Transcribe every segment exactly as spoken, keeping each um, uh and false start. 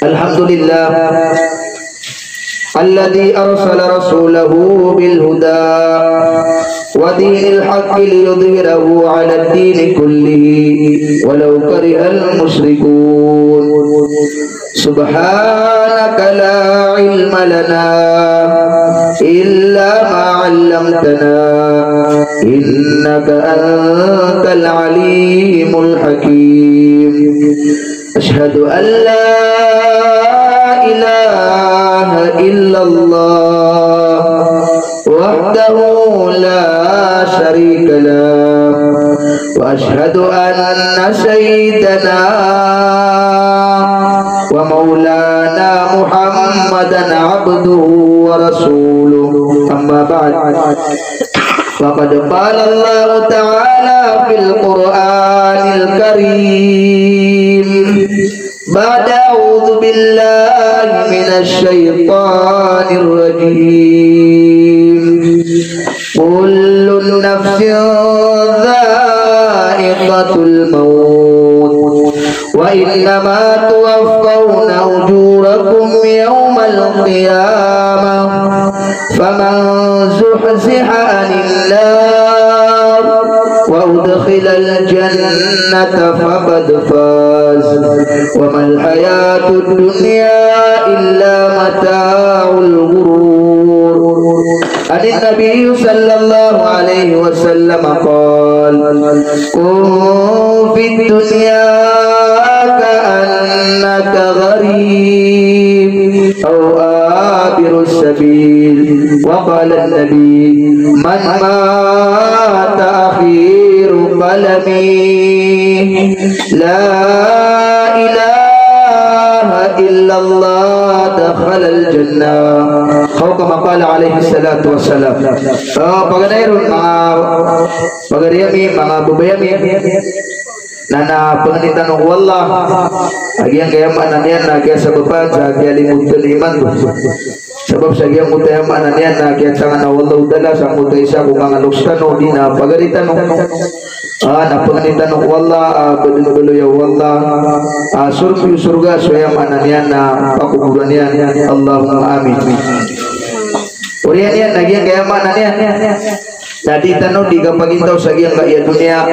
الحمد لله الذي أرسل رسوله بالهدى ودين الحق ليظهره على الدين كله ولو كره المشركون. سبحانك لا علم لنا إلا ما علمتنا إنك أنت العليم الحكيم. أشهد أن لا إله إلا الله وحده لا شريك له، وأشهد أن سيدنا ومولانا محمدا عبده ورسوله. أما بعد، فقد قال الله تعالى في القرآن الكريم بعد أعوذ بالله من الشيطان الرجيم: كل نفس ذائقة الموت وإنما توفون أجوركم يوم القيامة فمن زحزح عن النار وأدخل الجنة فقد فاز وما الحياة الدنيا إلا متاع الغرور. عن النبي صلى الله عليه وسلم قال: كن في الدنيا كأنك غريب أو عابر سبيل. وقال النبي: من مات أخير قلمه لا إله إلا الله دخل الجنة. أو كما قال عليه الصلاة والسلام. Ah, paganay ron, manga pagari ami, manga babay ami, na, na pangnin tano ko Allah a giyangkaya maana niyan na kiyasabapan sa kiyalimod tano imanto. Sabap sa giyangkoto aya maana niyan na kiyatangan o Allahu Ta'ala sangkoto a isa ko manga loks tano, odi na pagari tano. Ah, na pangnin tano ko Allah a badn-baloya o Allah a sorga, sorga so aya maana niyan na pakoboran iyan. Allahumma amin. Oriyan iyan na giyangkaya maana niyan na di tano di kapagintaw sa giyangkaya doniya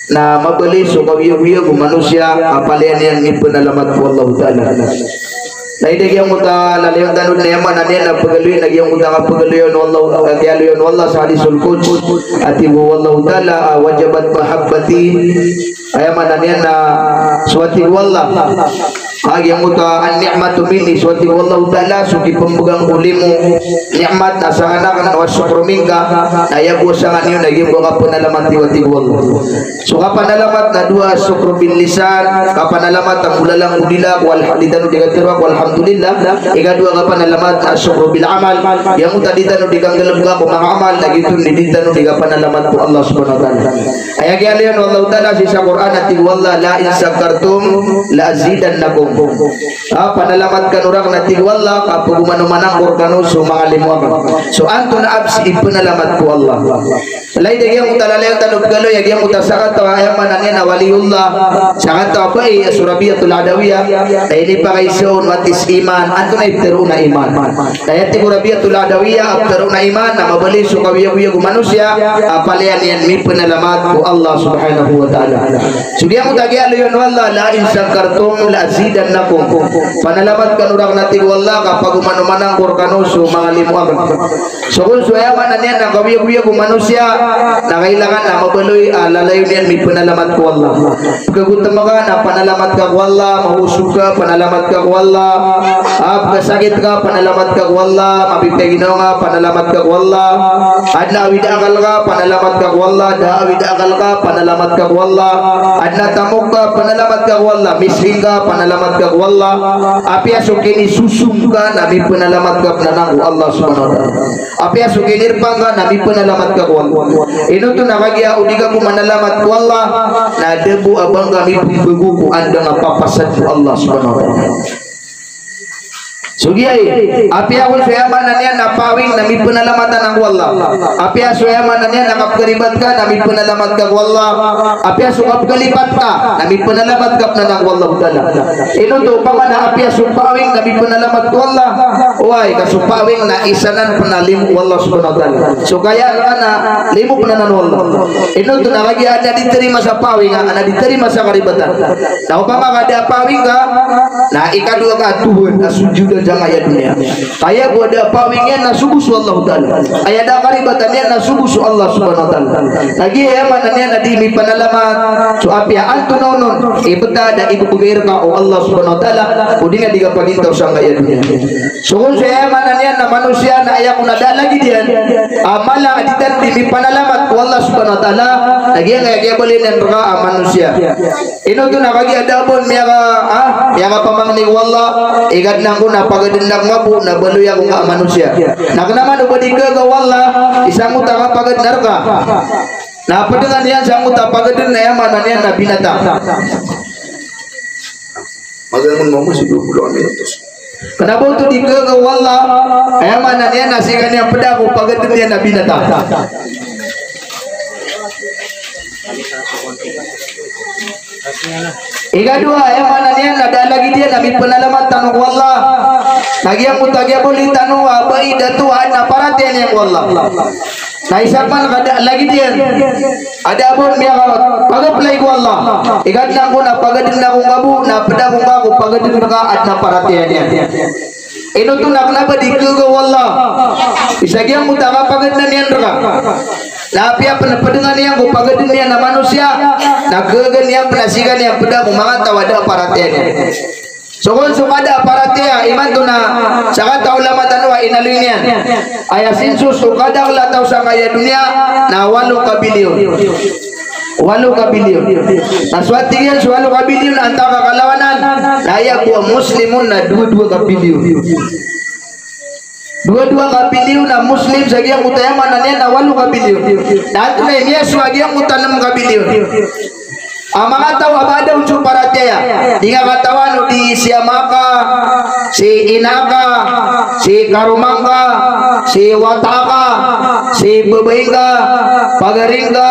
na mabaloy so kaoyagoyag o manosiya a palaya niyan mipnalamat ko Allahu Ta'ala. Na aya giyangkoto a lalayon tano na aya maana niyan na pagaloy, na giyangkoto a kapagaloy o Allah, a kiyaloy o Allah sa hadisul qudsi a tig o Allahu Ta'ala a: "Wajabat mahabbati." Aya maana niyan na so a tig o Allah a giyangkoto a an-ni'matu minni, so a tig o Allahu Ta'ala, so kipmbgan ko limo, ni'mat, na sangkanan, wa shukru minka, na aya bo sangkanan iyo na giyangkoto a kapnalamat iyo a tig o Allah. So kapanalamat na dowa, shukru bil lisan, kapanalamat a molalan ko dila ko alha-, di tano di katharo ko alhamdulillah. Ikadowa kapanalamat a shukru bil amal, giyangkoto a di tano di kanggalbka ko manga amal, na giyoto i di tano di kapanalamat ko Allah Subhanahu wa Ta'ala. Aya kiyaloy o Allahu Ta'ala sii sa Qur'an a tig o Allah: "La in shakartum la azidannakum." A, panalamat kano rakn a tig o Allah, ka pagomanomanan ko rkano so manga limo akn. So antonaa bs i pnalamat ko Allah? Lagid a giyangkoto a lalayon tano pagaloy a giyangkoto a sakataw a aya maana niyan na waliyullah, sakataw a bai a so Rabi'atul Adawiyah, na inipakaiza on a tig iman, antonaa i ptharoon a iman? Na aya tig o Rabi'atul Adawiyah a ptharoon a iman na mabaloy so kaoyagoyag o manosiya a palaya niyan mipnalamat ko Allah Subhanahu wa Ta'ala. So giyangkoto a kiyaloy o Allah, "La in shakartum la azidannakum." Panalamat kano rakn a tig o Allah, ka pagomanomanan ko rkano so manga limo akn. So kon so aya maana niyan na kaoyagoyag o manosiya na kailangan a mabaloy a lalayon iyan mipnalamat ko Allah. Pkagotm ka na panalamat ka ko Allah, maosog ka, panalamat ka ko Allah, a, pkasakit ka, panalamat ka ko Allah, mapipiya ginawa nga, panalamat ka ko Allah, adn a awid a akal ka, panalamat ka ko Allah, da a awid a akal ka, panalamat ka ko Allah, adn a tamok ka, panalamat ka ko Allah, miskin ka, panalamat ka ko Allah, apiya so kinisosom ka na mipnalamat ka pn anan ko Allah Subhanahu wa Ta'ala. Apiya so kinirpang ka na mipnalamat ka ko Allah. Ino oto na kagiya o di ka bo manalamat ko Allah, na da bo a ba ngka mipmbago ko andang a papasad ko Allah Subhanahu wa Ta'ala. So giyai, apiya kon so aya maana niyan na pawing na mipnalamat anan ko Allah. Apiya so aya maana niyan na kapkharibat ka na mipnalamat ka ko Allah. Apiya so kapkhalipat ka na mipnalamat ka pn anan ko Allah Ta'ala. Ino oto, opama na apiya so pawing na mipnalamat ko Allah. Oway, ka so pawing na isa nan pn a limo o Allah Subhanahu wa Ta'ala. So kaya na limo pn anan o Allah. Ino oto na kagiya adn a di tarima sa pawing, adn a di tarima sa karibatan. Na opama ka da a pawing ka, na ikadowa ka a tohan a sojodan sangkaya doniya. Kaya bo a da a pawing iyan na sogo so Allah Ta'ala. Aya da a karibatan iyan na sogo so Allah Subhanahu wa Ta'ala. Lagid aya maana niyan na di mipnalamat so apiya antonaa onon i btad a ibgay rka o Allah Subhanahu wa Ta'ala, odi na di ka pagintaw sangkaya doniya. So kon so aya maana niyan na manosiya na aya kon a da a lagid iyan a mala a di tano di mipnalamat ko Allah Subhanahu wa Ta'ala, na giyangkaya kiyabaloy niyan rka a manosiya. Ino oto na kagiya da a ba on miyaka, ah, miyakapamangni ko Allah, i Kadnan ko na pagadn akn ka bo na baloy ako ngka a manosiya. Na kna man o ba di khagaga o Allah i sangkoto a kapagadn rka. Na pdngan iyan sangkoto a pagadn na aya maana niyan na binatang. Magangon mamo si dua puluh minutos. Kna ba oto di khagaga o Allah, aya maana niyan na sii ka niyan pda ko pagadn iyan a binatang. Ikadowa, aya maana niyan na da a lagid iyan a mipnalamat tano ko Allah. Na giyangkoto a kiyabaloy tano a ba i dato a adn a paratiyaya niyan ko Allah. Na isa pman ka da a lagid iyan a da a ba on miyakapag-apply ko Allah. I Kadnan ko na pagadn ako ngka bo, na pda ako ngka ko pagadn rka a adn a paratiyaya niyan. Ino oto na kna ba di khagaga o Allah i sa giyangkoto a kapagadn iyan rka. Na apiya pn pdngan iyan ko pagadn iyan a manosiya, na khagaga niyan pn a sii ka niyan pda ko manga taw a da a paratiyaya niyan. So kon so kada a paratiyaya, imanto na sakataw a ulama tano a inaloy niyan, aya sinso so kadakl a taw sangkaya doniya na walo ka bilyon. Walo ka bilyon. Na so a tig iyan so walo ka bilyon a antaa ka kalawanan, na aya bo a Muslim on na dowa-dowa ka bilyon. Dowa-dowa ka bilyon a Muslim sa giyangkoto, aya maana niyan na walo ka bilyon. Na antonaa i miyasowa giyangkoto a nem ka bilyon? A manga taw a ba da on so paratiyaya. Di nga katawan o di si ama ka, si ina ka, si karoma ngka, si wata ka, si babay ngka, pagari ngka,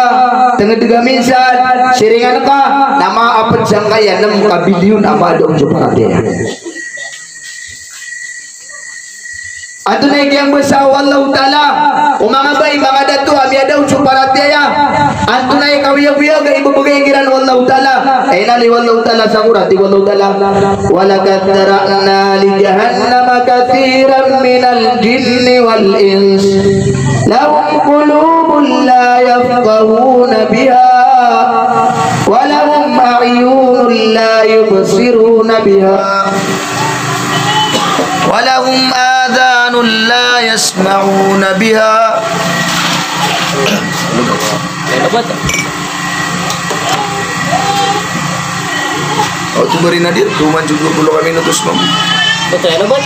tngd ka minsan, siringan ka, na maapd sangkaya nem ka bilyon a ba da on so paratiyaya. Antonaa i kiyambasa o Allahu Ta'ala o manga bai, manga dato a miyada on so paratiyaya? Antonaa i kaoyagoyag a ibebegay kiran o Allahu Ta'ala? Aya inaloy o Allahu Ta'ala sa Qur'an, tig o Allahu Ta'ala, "Wa laqad dhara'na li jahannama kathiran minal jinni wal ins. Lahum qulubun la yafqahuna biha. Wa lahum a'yunun la yubsiruna biha." Wa lahum adhanun la yasma'una biha. Ano ba ito? O, ito ba rin, Nadir? Tuman siguro pulo kami na tos, ma'am. Ito, ano ba?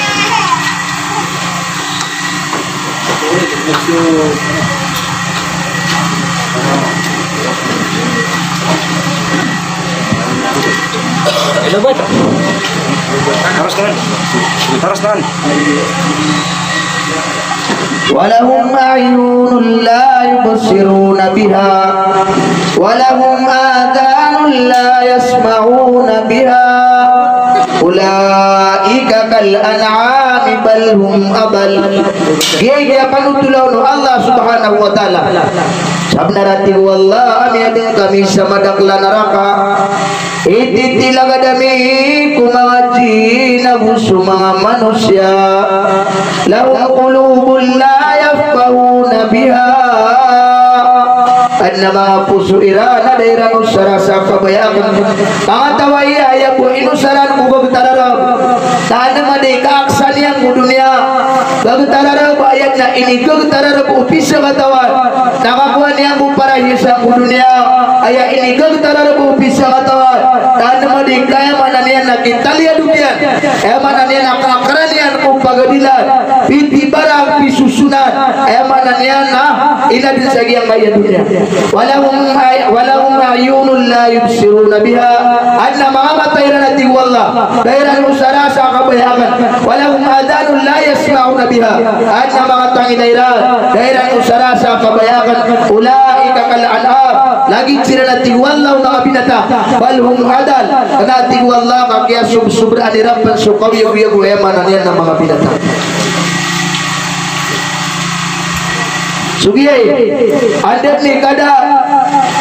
Ano ba? Taros naman. Taros naman. Wa lahum a'yunun la yubsiruna biha. Wa lahum adhanun la yasma'una biha. Ulaika kal an'ami bal hum adall. Giya, giya panotola on o Allah Subhanahu wa Ta'ala. Sabnar a tig o Allah a miyadn kami sa madakl a naraka. Ititilagad ami ko manga jinn ago so manga manosiya. Lahum qulubun la yafqahuna biha. Adn a manga poso iran a da iran osara sa kabaya akn. Manga taw a aya bo inosaran ko gagtar a rarab. Taman a da i kaaksa niyan ko doniya. Gagtar a rarab a na inigagtara roo bo o pisakatawan, na kakowa niyan ko parahiyasan ko doniya, aya inigagtara roo bo o pisakatawan, na anda man di kaya maana niyan na kitaliya dokiyan, aya maana niyan na kakaraniyan ko pagadilan, pitibaran, pisosonan, aya maana niyan na inadn sa giyangkaya doniya. Walahum ay-, walahum a'yunun la yubsiruna biha. Adn a manga mata iran a tig o Allah, da iran osara sa kabaya akn. Walahum adhanun la yasma'una biha. Adn a manga tangila iran, da iran osara sa kabaya akn. Ulaika kal an'am. Lagid siran a tig o Allah o manga binatang. Bal hum adal. Kna a tig o Allah ka kiyasobsobraan iran pn so kaoyagoyag o aya maana niyan na manga binatang. So giya i, anda dn i kada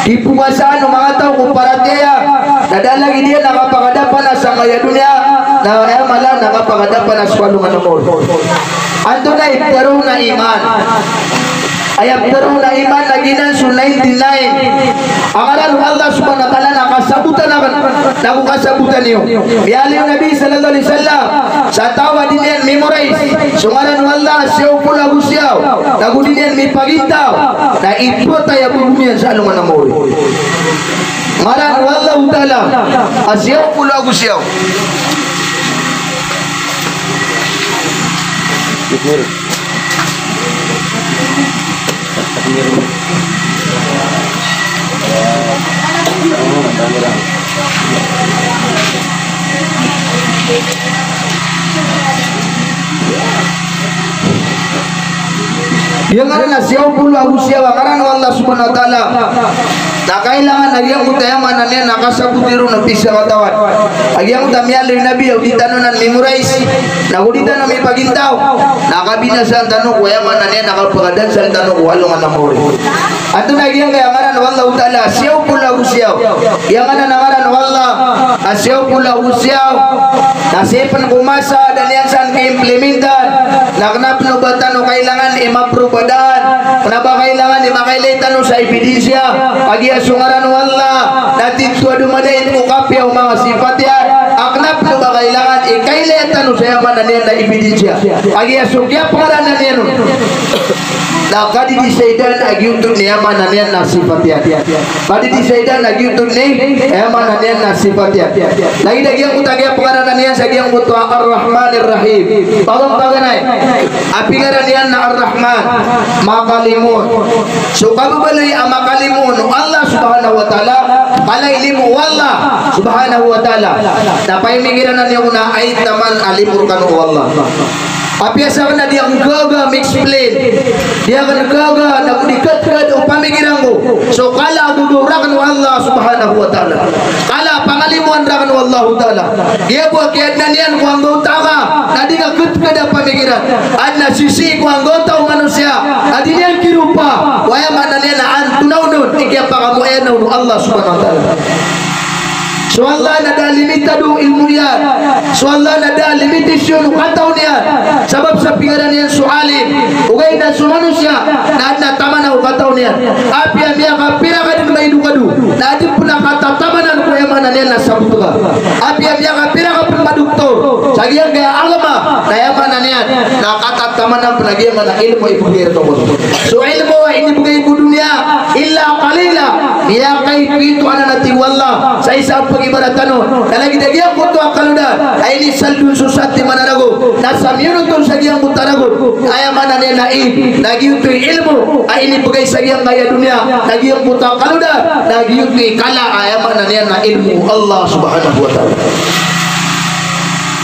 kipowasaan o manga taw ko paratiyaya, na da lagid iyan a kapakadapanas sangkaya doniya, na aya mala na kapakadapanas ko alongan a mawri. Antonaa i ptharoon a iman? Aya ptharoon a iman na giyanan so ninety-nine a ngaran o Allah subhanahu wa ta'ala na kasabotan akn, na go kasabotan iyo. Miyaaloy o Nabi sallallahu alaihi wasallam sa taw a di niyan memorize so ngaran o Allah a siyaw polo ago siyaw, na go di niyan mipagintaw, na ipot aya bobo niyan sa alongan a mawri. Ngaran o Allahu Ta'ala a siyaw polo ago siyaw. Giya ngaran a siyaw polo ago siyaw a ngaran o Allah subhanahu wa ta'ala. Na kailangan a giyangkoto aya maana niyan na kasaboti ron o pisakatawan. A giyangkoto a miyaaloy o Nabi a o di tano nan memorize, na go di tano mipagintaw, na kabinasaan tano ko aya maana niyan na kapakadansal tano ko alongan a mawri. Antonaa giyangkaya ngaran o Allahu Ta'ala a siyaw polo ago siyaw? Giyangkanan a ngaran o Allah a siyaw polo ago siyaw na sii pn ko masa a da niyan san kaimplementar, na kna pn o ba tano kailangan i maprobadan, kna ba kailangan i makailay tano sa ebidensya a giya so ngaran o Allah na titho a domadait ko kapiya o manga sipat iyan, a kna pn o ba kailangan i kailay tano sa aya maana niyan na ebidensya a giya so kiyapangaranan iyan on na kadidisaidan a giyoto i aya maana niyan na sipat iyan. Kadidisaidan a giyoto i aya maana niyan na sipat iyan. Lagid a giyangkoto a kiyapangaranan iyan sa giyangkoto a Ar-Rahmanir Rahim. Paganay a pingaran iyan na Ar-Rahman, makalimoon. So kababaloy a makalimoon o Allah subhanahu wa ta'ala, kala i limo o Allah subhanahu wa ta'ala. Na pamikirana niyo na aya taman a limo rkano o Allah. Apiya sakn na di akn gaga mi-explain, di akn gaga na go di katkad o pamikiran ko so kala a gagaw rakn o Allah subhanahu wa ta'ala, kala a pangalimoan rakn o Allahu ta'ala. Giya bo a kiyadnan iyan ko anggawta ka na di ka katkad a pamikiran. Adn a sisii ko anggawta o manosiya a di niyan kiropa o aya maana niyan na antonaa onon i kiyapakamoayan on o Allah subhanahu wa ta'ala. So Allah na da a limitado o ilmo iyan. So Allah na da a limitasyon o katawan iyan. Sabap sa pingaran iyan so alim. Ogaid na so manosiya na adn a taman o katawan iyan. Apiya miyakapira ka dn maidokado na adn pn a katatamanan ko aya maana niyan na sabot ka. Apiya miyakapira ka pn madoktor sa giyangkaya agama na aya maana niyan na katatamanan pn a giya maana ilmo a ibgay rka on. So ilmo a inibgay ko doniya, illa qalila. Miyakaito-ito anan a tig o Allah sa isa a pagibarat tano. Na lagid a giyangkoto a kalodan a inisaldo on so satiman a ragon na sa miyonot on sa giyangkoto a ragon, aya maana niyan na i, na giyoto i ilmo a inibgay sa giyangkaya doniya, na giyangkoto a kalodan na giyoto i kala a aya maana niyan na ilmo o Allah subhanahu wa ta'ala.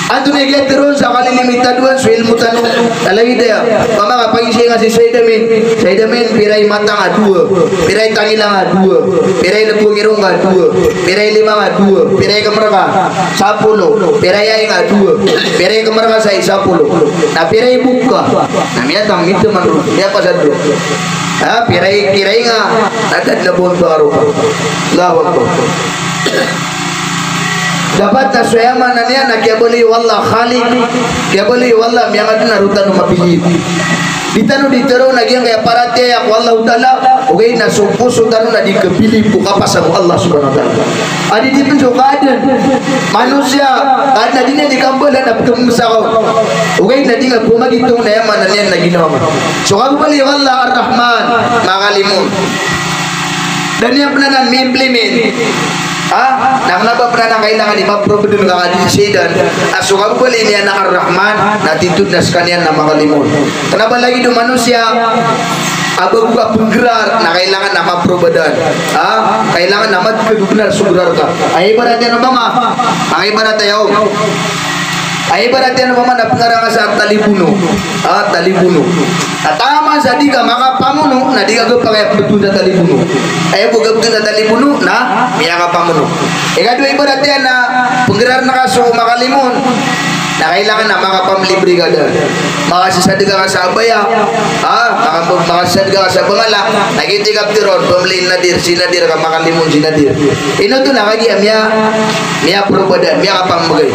Antonaa i giya tharoon sa kalilimitada on so ilmo tano? Na lagid aya, mama, kapagizai nga si Said Amin. Said Amin, pira i mata nga? Dowa. Pira i tangila nga? Dowa. Pira i lbo ngirong nga? Dowa. Pira i lima nga? Dowa. Pira i kmr ka? Sapolo. Pira i ai nga? Dowa. Pira i kmr ka sa i sapolo. Na pira i bok ka? Na miyatang, mitaman ron, miyapasad ron. Ha, pira i, pira i nga? Na da dn a ba on pakaropa. Allahu Akbar. Dapat na so aya maana niyan na kiyabaloy o Allah Khaliq, kiyabaloy o Allah miyangadn a roo tano mapilid. Di tano di tharoon a giyangkaya paratiyaya ko Allahu Ta'ala, ogaid na so poso tano na di kapilip ko kapasad o Allah Subhanahu wa Ta'ala. Adi di pn so kaadn manosiya, kaadn a di niyan di kambalan a pkhamsakaw. Ogaid na di nga pmagitong na aya maana niyan na ginawa man. So kababaloy o Allah Ar-Rahman, makalimon. Da niyan pn anan mi-implement. Ha? Na kna ba pn anan kailangan i ma-prove dn ka ka di sii dn a so kababaloy niyan a Ar-Rahman na titho dn a skaniyan na makalimon. Kna ba lagid o manosiya a ba ko kapnggarar na kailangan na ma-prove dn. Ha? Kailangan na madkd o bnar so grar ka. Aya ibarat iyan opama. Aya ibarat aya o. Aya ibarat iyan opama na pngarang ka sa talibono. Ah, talibono. Na taman sa di ka makapamono, na di ka kapakay a pmbtowan sa talibono. Aya bo kapmbtowan sa talibono, na miyakapamono. Ikadowa ibarat iyan na pnggararn ka so makalimon, na kailangan na makapamlibre ka dn. Makasisadka ka sa abaya, ah, maka-, makasisadka ka sa bangala, na giyoto i kaptharoon, pamlin nadir, si nadir ka makalimon si nadir. Ino oto na kagiya miya Miyaproba dn, miyakapambgay.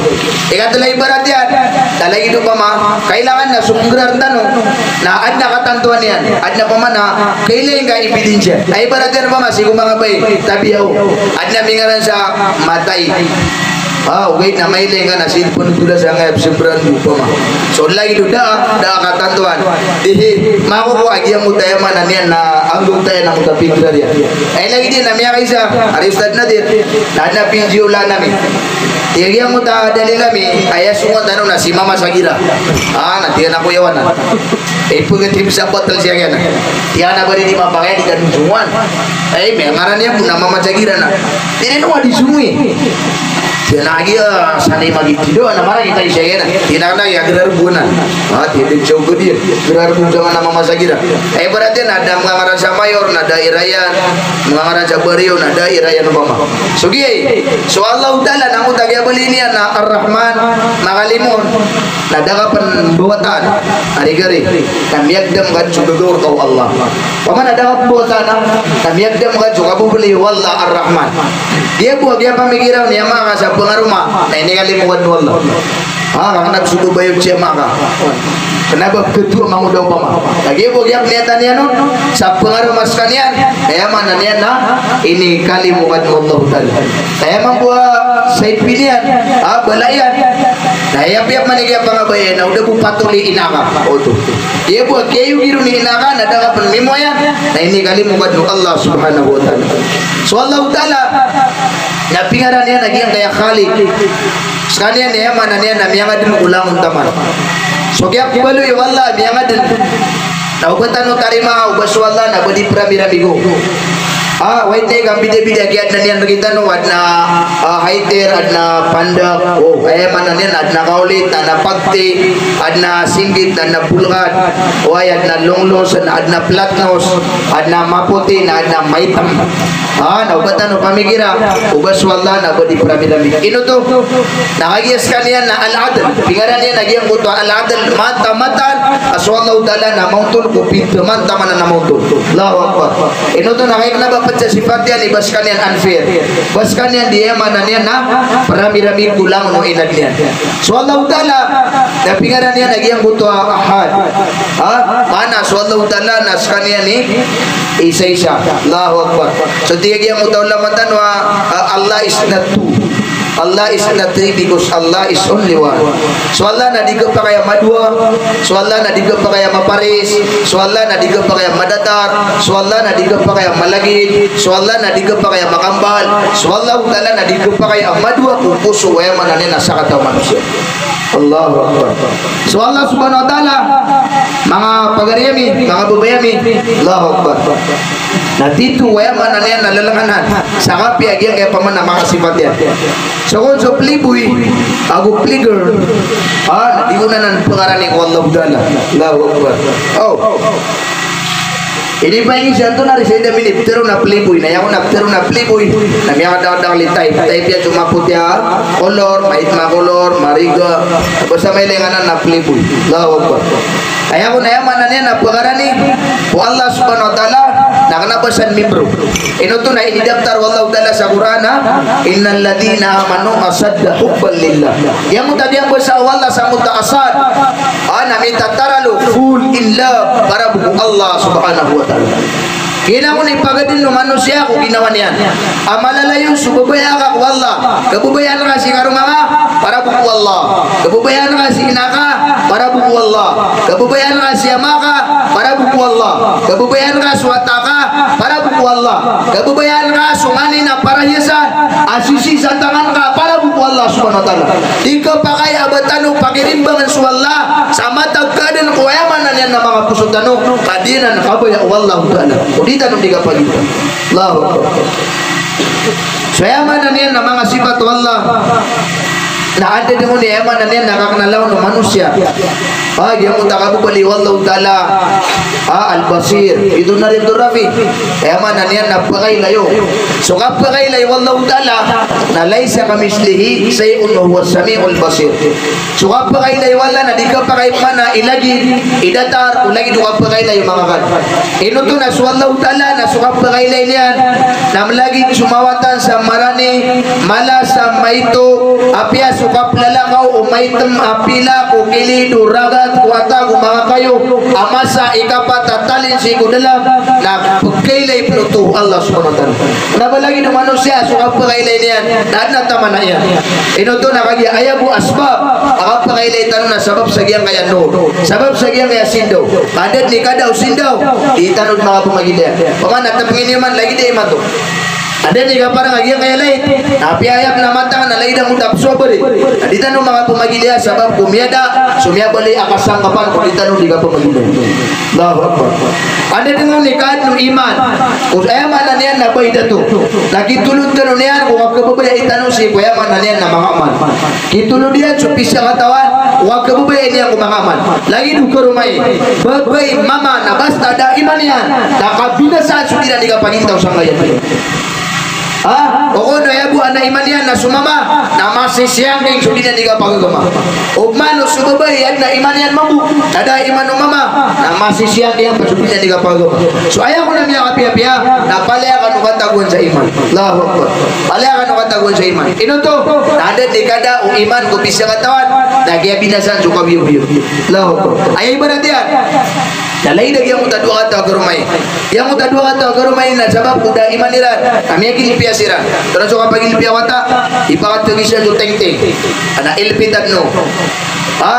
Ikatlo a ibarat iyan, na lagid opama, kailangan na so pnggararn tano na adn a katantoan iyan, adn a opama na kailay ngka ebidensya. Aya ibarat iyan opama sii ko manga babay, tabiya o, adn a mingaran sa Matay. Ah, ogaid na mailay ngka na cellphone ko da sa ngayab sa brand opama. So lagid o da, da a katantoan. Di, makokowa a giyangkoto a aya maana niyan na anggota iyan angkoto a pigrar iyan. Aya lagid iyan na miyakaisa, ari Ustadh Nadir, na adn a pinjiolan ami. Tig a giyangkoto a dalil ami, aya songowan tano na si Mama Sagira. Ah, na tig iyan a koyawan anan. Ipgtip sa batal siya kiyan. Tig iyan a ba di mapakay di tano songowan. Ay, miyangaran iyan bo na Mama Sagira na. Tig iyan a di songowi. Tig iyan a giya, ah, sanay magitido, na maragita i siya kiyan. Tig iyan a kna a giya grarbo anan. Ah, tig iyan a di siya ogad iyan. Grarbo sa manga Mama Sagira. Aya ibarat iyan na da a manga ngaran sa mayor na daira iyan, manga ngaran sa baryo na daira iyan opama. So giya, so Allahu Ta'ala na angkoto a kiyabaloy niyan na Ar-Rahman, makalimon, na da ka pn mbawataan a rigari na miyagdam ka so gagawr ka o Allah. Opama na da ka pn mbawataan a, na miyagdam ka so kababaloy o Allah Ar-Rahman. Giya bo a kiyapamikiran iyan a maka sa pngaroma na inikalimo ka dn o Allah. Ah, kna ba so babay o sii a maka. Kna ba pkatoa mangoda opama. Lagid bo a kiyapniyatan iyan on sa pngaroma skaniyan, na aya maana niyan na inikalimo ka dn o Allahu Ta'ala. Na aya mambo a saipi niyan, ah, bala iyan. Na aya piyapman i kiyapangabaya na o da bo patol i ina ka. Oto. Aya bo a kiyayogi ron i ina ka, na da ka pn mimoyan, na inikalimo ka dn o Allah Subhanahu wa Ta'ala. So Allahu Ta'ala, na pingaran iyan a giyangkaya Khaliq. Skaniyan, aya maana niyan na miyangadn ko langon taman. So kiyabaloy o Allah, miyangadn. Na o ba tano tarimaa o ba so Allah na ba di pramirami ko. Ah, oway, tig iyan a kambidabida, giya adn a niyan rktano, adn a, ah, Haiter, adn a Pandak. Oh, aya maana niyan, adn a Kaolit, adn a Pagti, adn a Singgit, adn a Bolgad. Oway, adn a Longlong, adn a Platnos, adn a Mapoti, na adn a Maitam. Ah, na o ba tano pamikira o ba so Allah na ba di pramirami. Ino oto? Na kagiya skaniyan na Al-Adl. Pingaran iyan a giyangkoto a Al-Adl, mataan-mataan a so Allahu Ta'ala na maontol ko pitaman-taman a maontol. Allahu Akbar. Ino oto? Na kagiya kna ba pd sa sipat iyan i ba skaniyan unfair. Ba skaniyan di, aya maana niyan na pramirami ko langon o inadn iyan. So Allahu Ta'ala, na pingaran iyan a giyangkoto a Ahad. Ha? Maana so Allahu Ta'ala na skaniyan i isa-isa. Allahu Akbar. So tig a giyangkoto a ulama tano a, ah, Allah is not two. Allah is not three because Allah is only one. So Allah na di khapakay a madowa. So Allah na di khapakay a maparis. So Allah na di khapakay a madatar. So Allah na di khapakay a malagid. So Allah na di khapakay a makambal. So Allahu Ta'ala na di khapakay a madowa ko poso, aya maana niyan na sakataw a manosiya. Allahu Akbar. So Allah Subhanahu wa Ta'ala, manga pagari ami, manga babay ami. Allahu Akbar. Na titho, aya maana niyan na lalanganan sa kapiya a giyangkaya pman a manga sipat iyan. So kon so playboy ago playgirl, ah, na di on anan pngarani ko Allahu Ta'ala. Allahu Akbar. Oh. Inipaingi santo na ri sa ida miniptharoon a playboy, na aya kon a ptharoon a playboy na miyakadakdakl i type. Type iyan so mapoti a kolor, maitam a kolor, mariga. Basta mailay nganan na playboy. Allahu Akbar. Aya kon, aya maana niyan na pngarani ko Allah Subhanahu wa Ta'ala na kna ba san mimbro. Ino oto? Na inidaptar o Allahu Ta'ala sa Qur'an a, "Innal ladhina amanu ashaddu hubban lillah." Giyangkoto a miyambasa o Allah sa mota ashad. Ah, na mitataralo, full in para bo ko Allah subhanahu wa ta'ala. Kailangan o pagaden o manosiya ko ginawa niyan. A malalayon so babaya ka ko Allah, kababayaan ka si karoma ka, para bo ko Allah. Kababayaan ka si ina ka, para bo ko Allah. Kababayaan ka si ama ka, para bo ko Allah. Kababayaan ka so wata ka, para bo ko Allah. Kababayaan ka so nganin a parahiyasan a sisii sa tangan ka, para bo ko Allah subhanahu wa ta'ala. Di kapakay a ba tano pakirimbangan so Allah sa matag ka den ko, aya maana niyan na manga poso tano, ka di anan kabaya o Allahu ta'ala. O di tano di kapagintaw. Allahu Akbar. So aya maana niyan na manga sipat o Allah na anda den on i, aya maana niyan na kaknala on o manosiya. A, giyangkoto a kababaloy o Allahu ta'ala a Al-Basir. Ito na rin to, Rafi. Aya maana niyan na pakailay o. So kapakailay o Allahu ta'ala na laysa kamithlihi shay'un wa huwas sami'ul basir. So kapakailay o Allah na di kapakay man a i lagid, i datar, o lagid o kapakailay o manga kan. Ino oto na so Allahu ta'ala na so kapakailay niyan na malagid so mawatan sa marani, mala sa maito, apiya so kaplalakaw o maitem a pilak o kilid o ragat ko atag o manga kayo a masa i kapat a talin sii ko dalam, na pekailay pen oto o Allah subhanahu wa ta'ala. Na ba lagid o manosiya so kapakailay niyan na aden a taman a iyan. Ino oto na kagiya aya bo a sabab a kapakailay tano na sabab sa giyangkaya nur, sabab sa giyangkaya sindaw. Ka anda den i kada o sindaw, di tano di makapamagilaya. Pamana tepengin iman lagid imanto. Anda den i kaparang a giyangkaya lait, na apiya aya pen a mata nga na lagid angkoto a pesowa bari, na di tano makapamagilaya sabab ko miyada so miyabaloy a kasangkapan ko di tano di kapamagilaya. Allahu Akbar. Anda den on i kaaden o iman. Ko aya maana niyan na ba i dato. Na kitolod tano niyan ko kakababayai tano sii ko aya maana niyan na manga amal. Kitolod iyan so pisakatawan ko kakababayai niyan ko manga amal. Lagid o karoma i, babay, mama, na basta da iman iyan na kabinasaan so di iran di kapagintaw sangkaya. Ha? O kon o aya bo a na iman iyan na so mama, na masisiyangking so di niyan di kapagagama. Oman o so babay a aden a iman iyan mambo, na da iman o mama, na masisiyangking so di niyan di kapagagama. So aya kon a miyakapiyapiya, na palaya kano katagoan sa iman. Allahu Akbar. Palaya kano katagoan sa iman. Ino oto, na anda den i kada o iman ko pisakatawan, na kiyabinasaan so kabiyobiyo. Allahu Akbar. Aya ibarat iyan. Na lagid a giyangkoto a dowa kataw a karoma i. Giyangkoto a dowa kataw a karoma i na sabap ko da iman iran na miyagilpiya siran. Tonaa so kapagilpiya o wata? Ipakategi siran so tengteng. Ana ilpitad no. Ha?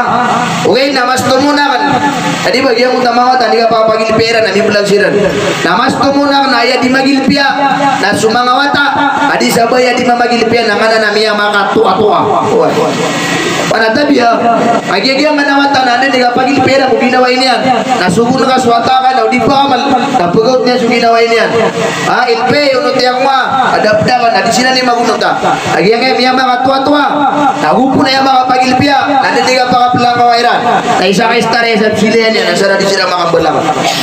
Ogaid na mas tomo aken. Adi ba giyangkoto a manga wata a di kapakapagilpiya iran na mimbelag siran. Na mas tomo aken na aya di magilpiya na so manga wata a di sabaya di mamagilpiya na nganan a miyamakatowatowa. Oway. Panatabiya, a giya giya manga wata na anda den i kapagilpiya iran ko ginawai niyan. Na sogoon ka so wata ka na o di pakamal, na pegaot niyan so ginawai niyan. A, ilpi, onoti ako nga, a da ped aken, a di siran i magonota. A giyangkaya miyamakatowatowa, na go pen aya makapagilpiya, na anda den i kapakapelangkawa iran. Na isa ka istar iyan sa pesilayan iyan, na sa da di siran makambelang.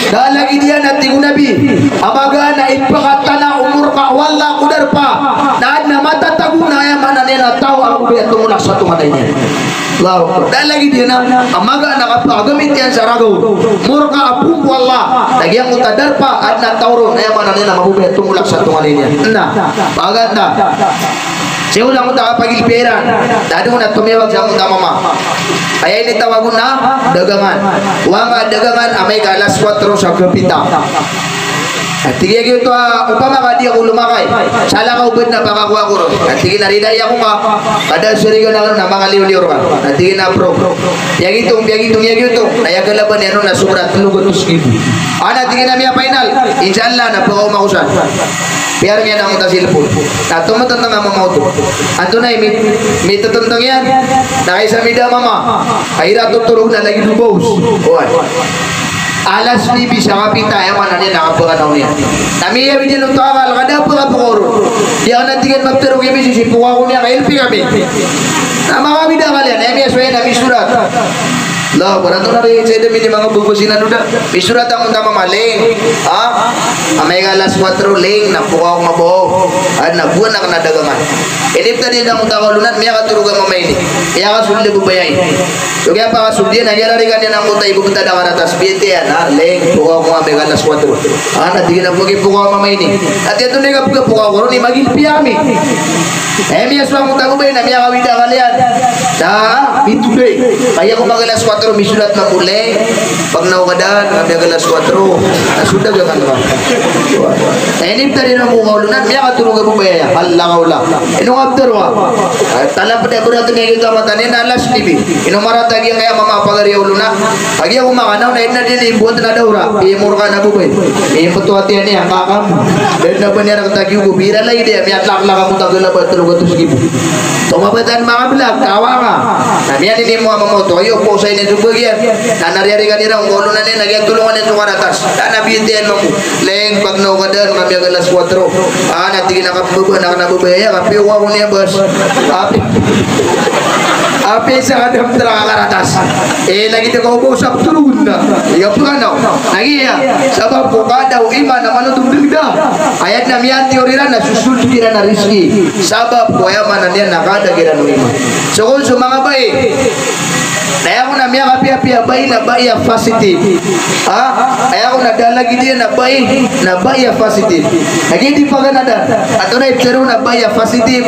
Da lagid iyan a tig o Nabi a magaan a ipakatana o morka o Allah ko darpa, na aden a matatago na aya maana niyan a taw a mabaya tomolak sa tonganay niyan. Allahu Akbar. Da lagid iyan a magaan a kapakagamit iyan sa ragaw, morka a poon ko Allah, na giyangkoto a darpa aden a taw ron, aya maana niyan a mabaya tomolak sa tonganay niyan. Na magaan a Sii ko langkota a kapagilpiya iran, da den on a tomiyawag sa angkoto a mama. Aya initawag on na dagangan. Oway, nga dagangan amay ka alas kuwatro sa kapita. Na tig iyan giyoto a, opama ka di ako lomakay, salakaw bo den a pakakowa ko ron. Na tig iyan a rilai ako nga, ka da sarigan aken on a mangaliwliw rka. Na tig iyan a pro. Piyagitong, piyagitong iyan giyoto. Na aya kalaban iyan on na sobra telo gatos ribo. A, na tig iyan a miyapainal. Insha Allah, na pakaoma ko san. Piyareng iyan angkoto a cellphone. Na tometenteng a mama oto. Antonaa i mi-, mitetenteng iyan? Na kaisa mida a mama a ira totorog na lagid o baos. Oway. Alas nuebe sa kapita, aya maana niyan na kapakanaw niyan. Na miyawid iyan oto a akal, ka da pakapokaw ron. Di aken a tig iyan mapetero ki misis, ipokaw ako niyan ka ilpi kami. Na makawid a akal iyan, aya miyasowa iyan na misorat. Allahu Akbar. Antonaa i, sa ida mini manga bogosinan oda. Misorat angkoto a mama, Ling. Ha? Amay ka alas kuwatro, Ling, na pokaw ako mabaw. Aden a bowan aken a dagangan. Inipta den angkoto a kaolonan, miyakatorog a mama ini. Miyakasold a babay ini. So kiyapakasold iyan, na kiyararigan iyan angkoto a ibebetad a karatas. Biyatiya iyan, ha, Ling, pokaw ako amay ka alas kuwatro. Ha, na tig iyan a poki, pokaw a mama ini. Na tig iyan, antonaa i kapekapokaw ko ron, i magilpiya kami. Aya miyasowa angkoto a babay na miyakawid a akal iyan. Ta, mitoday. Kagiya ko mag-alas kwatro, misolat na ko leng. Pagnaw ka daan, kami mag-alas kwatro. Na so dagang ka. Na inibtad iyan mambo ko olo na, miyakatoro a babay aya. Hala ka ola. Ino nga btad ka? Ah, talapd a brat iyan giyoto a mata niyan na alas nuebe. Ino marata giya kaya mamapagari a olo na. Kagiya ko makanaw na ino di imbowat na dawra. Pimor ka na babay. Mimbto a tiyan iyan, kakam. Da dn a ba niyan rktagi ogo. Bira lagid iyan, miyatlaklak ako tagal a ba tlo gatos gibo. Tomabatan manga blag, kawa nga. Na miyanini mo a mamoto, ayo, posayin iyan so bagiyan. Na nariyarigan iran ko olo na niyan, na giya tolongan iyan so karatas. Na nabiyatiya iyan mambo. Leng, pagnaw ka daan, kami mag-alas kwatro. Ah, na tig iyan a kababa, na kna babay aya, kapiyo ako niyan bas. Apiya, apiya isa ka dam trak a karatas. Eh, lagid a kaoba o sabtolog na. Iya paganaw. Na giya, sabap ko kada o iman a manoto dn da. Aya dn a miyantiyor iran na sosold iran a rizki. Sabap ko aya maana niyan na kada kiran o iman. So kon so manga bai. Na aya kon a miyakapiyapiya a bai na bai a positive. Ha? Aya kon a da lagid iyan a bai na bai a positive. Na giya di paganada. Antonaa i pitharo na bai a positive?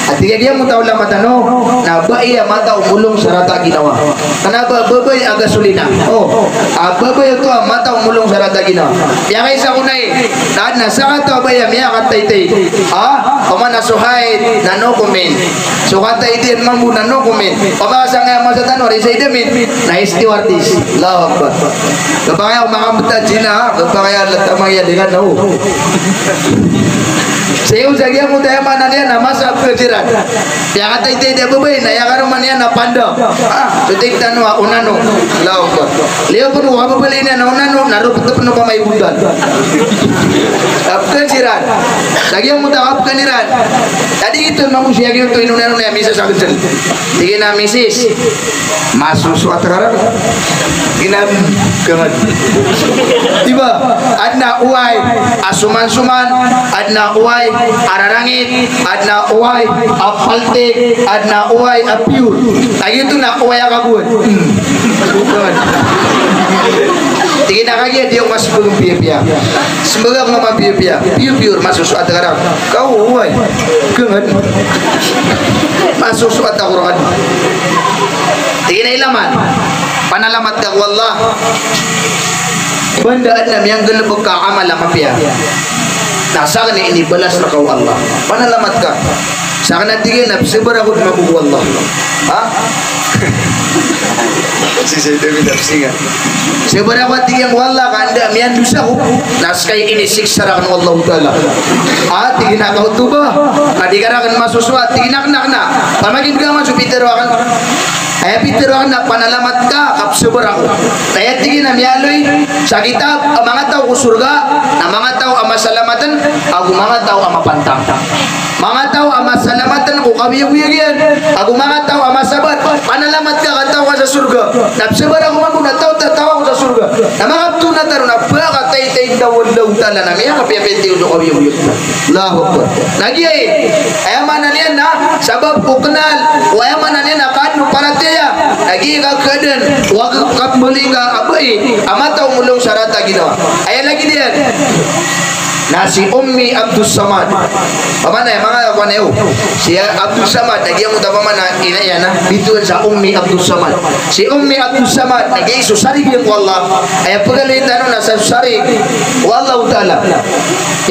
A tig a giyangkoto a ulama tano na bai a mata o molong sa rata a ginawa. Kna ba babay a gasolina. O, a babay oto a mata o molong sa rata a ginawa. Miyakaisa kon ai, na adn a sakataw a bai a miyakataytay. Ha? Opama na so haid na no comment. So kataid iyan mambo na no comment. Opama ka sangkaya masa tano a risaid amin na stewardess. Allahu Akbar. Kapakay ako makambta jina, ha? Kapakay a lata mangiyad iran na o. Sii ko sa giyangkoto a aya maana niyan na masa a pkhajiran. Piyakataytay a babay na aya karoma niyan na panda. Ah, so tig tano a onano. Allahu Akbar. Liyo pn ko kababaloy niyan na onano, na ropot pn o kamay bontal. Kapkhajiran. Sa giyangkoto a kapkhan iran. Tadi ito mambo siya giyoto inonano niyan misa sa khajiran. Tig iyan a misis. Masosoat ka rakn. Giyanan, kangad. Di ba? Adn a oway a somansoman, adn a oway a rarangit, adn a oway a paltik, adn a oway a pure. Lagid oto na oway a kabowad. Hmm. Kangad. Tig iyan a kagiya di ako masmbag a piyapiya. Smbag ako mambo a piyapiya. Pure, pure, masosoat ka rakn. Ka oway. Kangad. Masosoat ako rakn. Tig iyan a ilaman, panalamat ka ko Allah. Banda adn a miyanggalbk a amal a mapiya, na sakn i inibalas rka o Allah. Panalamat ka. Sakn a tig iyan a pzabar ako dn mambo ko Allah. Ha? Sii sa ito, ito, ito, ito. Sabar ako, tig iyan, ko Allah, ka anda a miyandosa ako, na ska i inisiksa rakn o Allahu Ta'ala. Ah, tig iyan a kaoto ba, ka di ka rakn masosoat, tig iyan a kna, kna. Pamakin'ga man so pitharo akn. Aya pitharo akn na panalamat ka, ka pzabar ako. Na aya tig iyan a miyaaloy sa kitab a manga taw ko sorga, na manga taw a masalamatn, ago manga taw a mapantang. Manga taw a masalamatn ko kaoyagoyag iyan, ago manga taw a masabar. Panalamat ka ka taw ka sa sorga. Na pzabar ako mambo na taw, ta-, taw ako sa sorga. Na makapto na tano na ba ka taytay taw o Allahu Ta'ala na miyakapiyapiya tiyo so kaoyagoyag. Allahu Akbar. Na giya i, aya maana niyan na, sabap ko knal, o aya maana niyan na kaadn o paratiyaya. Na giya i kakadn, o a kapmbaling ka a bai a mata o molong sa rata a ginawa. Aya lagid iyan. Na si Ummi Abdus Samad. Opama na, manga, opama na, o. Si Abdus Samad, na giyangkoto a opama na ina iyan na bitowan sa Ummi Abdus Samad. Si Ummi Abdus Samad, na giya so sarig iyan ko Allah. Aya pagaloy tano na sa sarig o Allahu Ta'ala.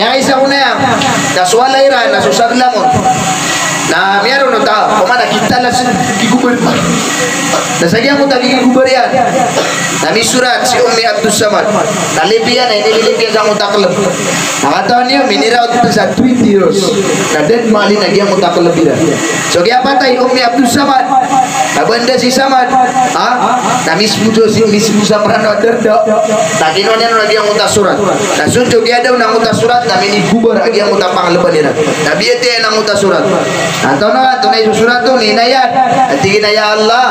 Aya isa ko na iyan, na so walay iran, na so saglamon. Na miyaroon o taw, opama na kitalas, kigobar. Na sa giyangkoto a kigobar iyan, na misorat si Ummi Abdus Samad. Na lip iyan, na inililip iyan sangkoto a klb. Na katawan iyo, miniraot pn sa twenty years. Na da dn maalin a giyangkoto a klb iran. So kiyapatay i Ummi Abdus Samad. Na ba anda si Samad, ha? Na mismo so, si, mismo sa Mranaw a Darda. Na kinowa niyan on a giyangkoto a sorat. Na so, so kiyadaw na angkoto a sorat, na minigobar a giyangkoto a panglban iran. Na biyatiya iyan angkoto a sorat. Na antonaa, antonaa i sosorat on, ina iyan. Na tig iyan a, "Ya Allah,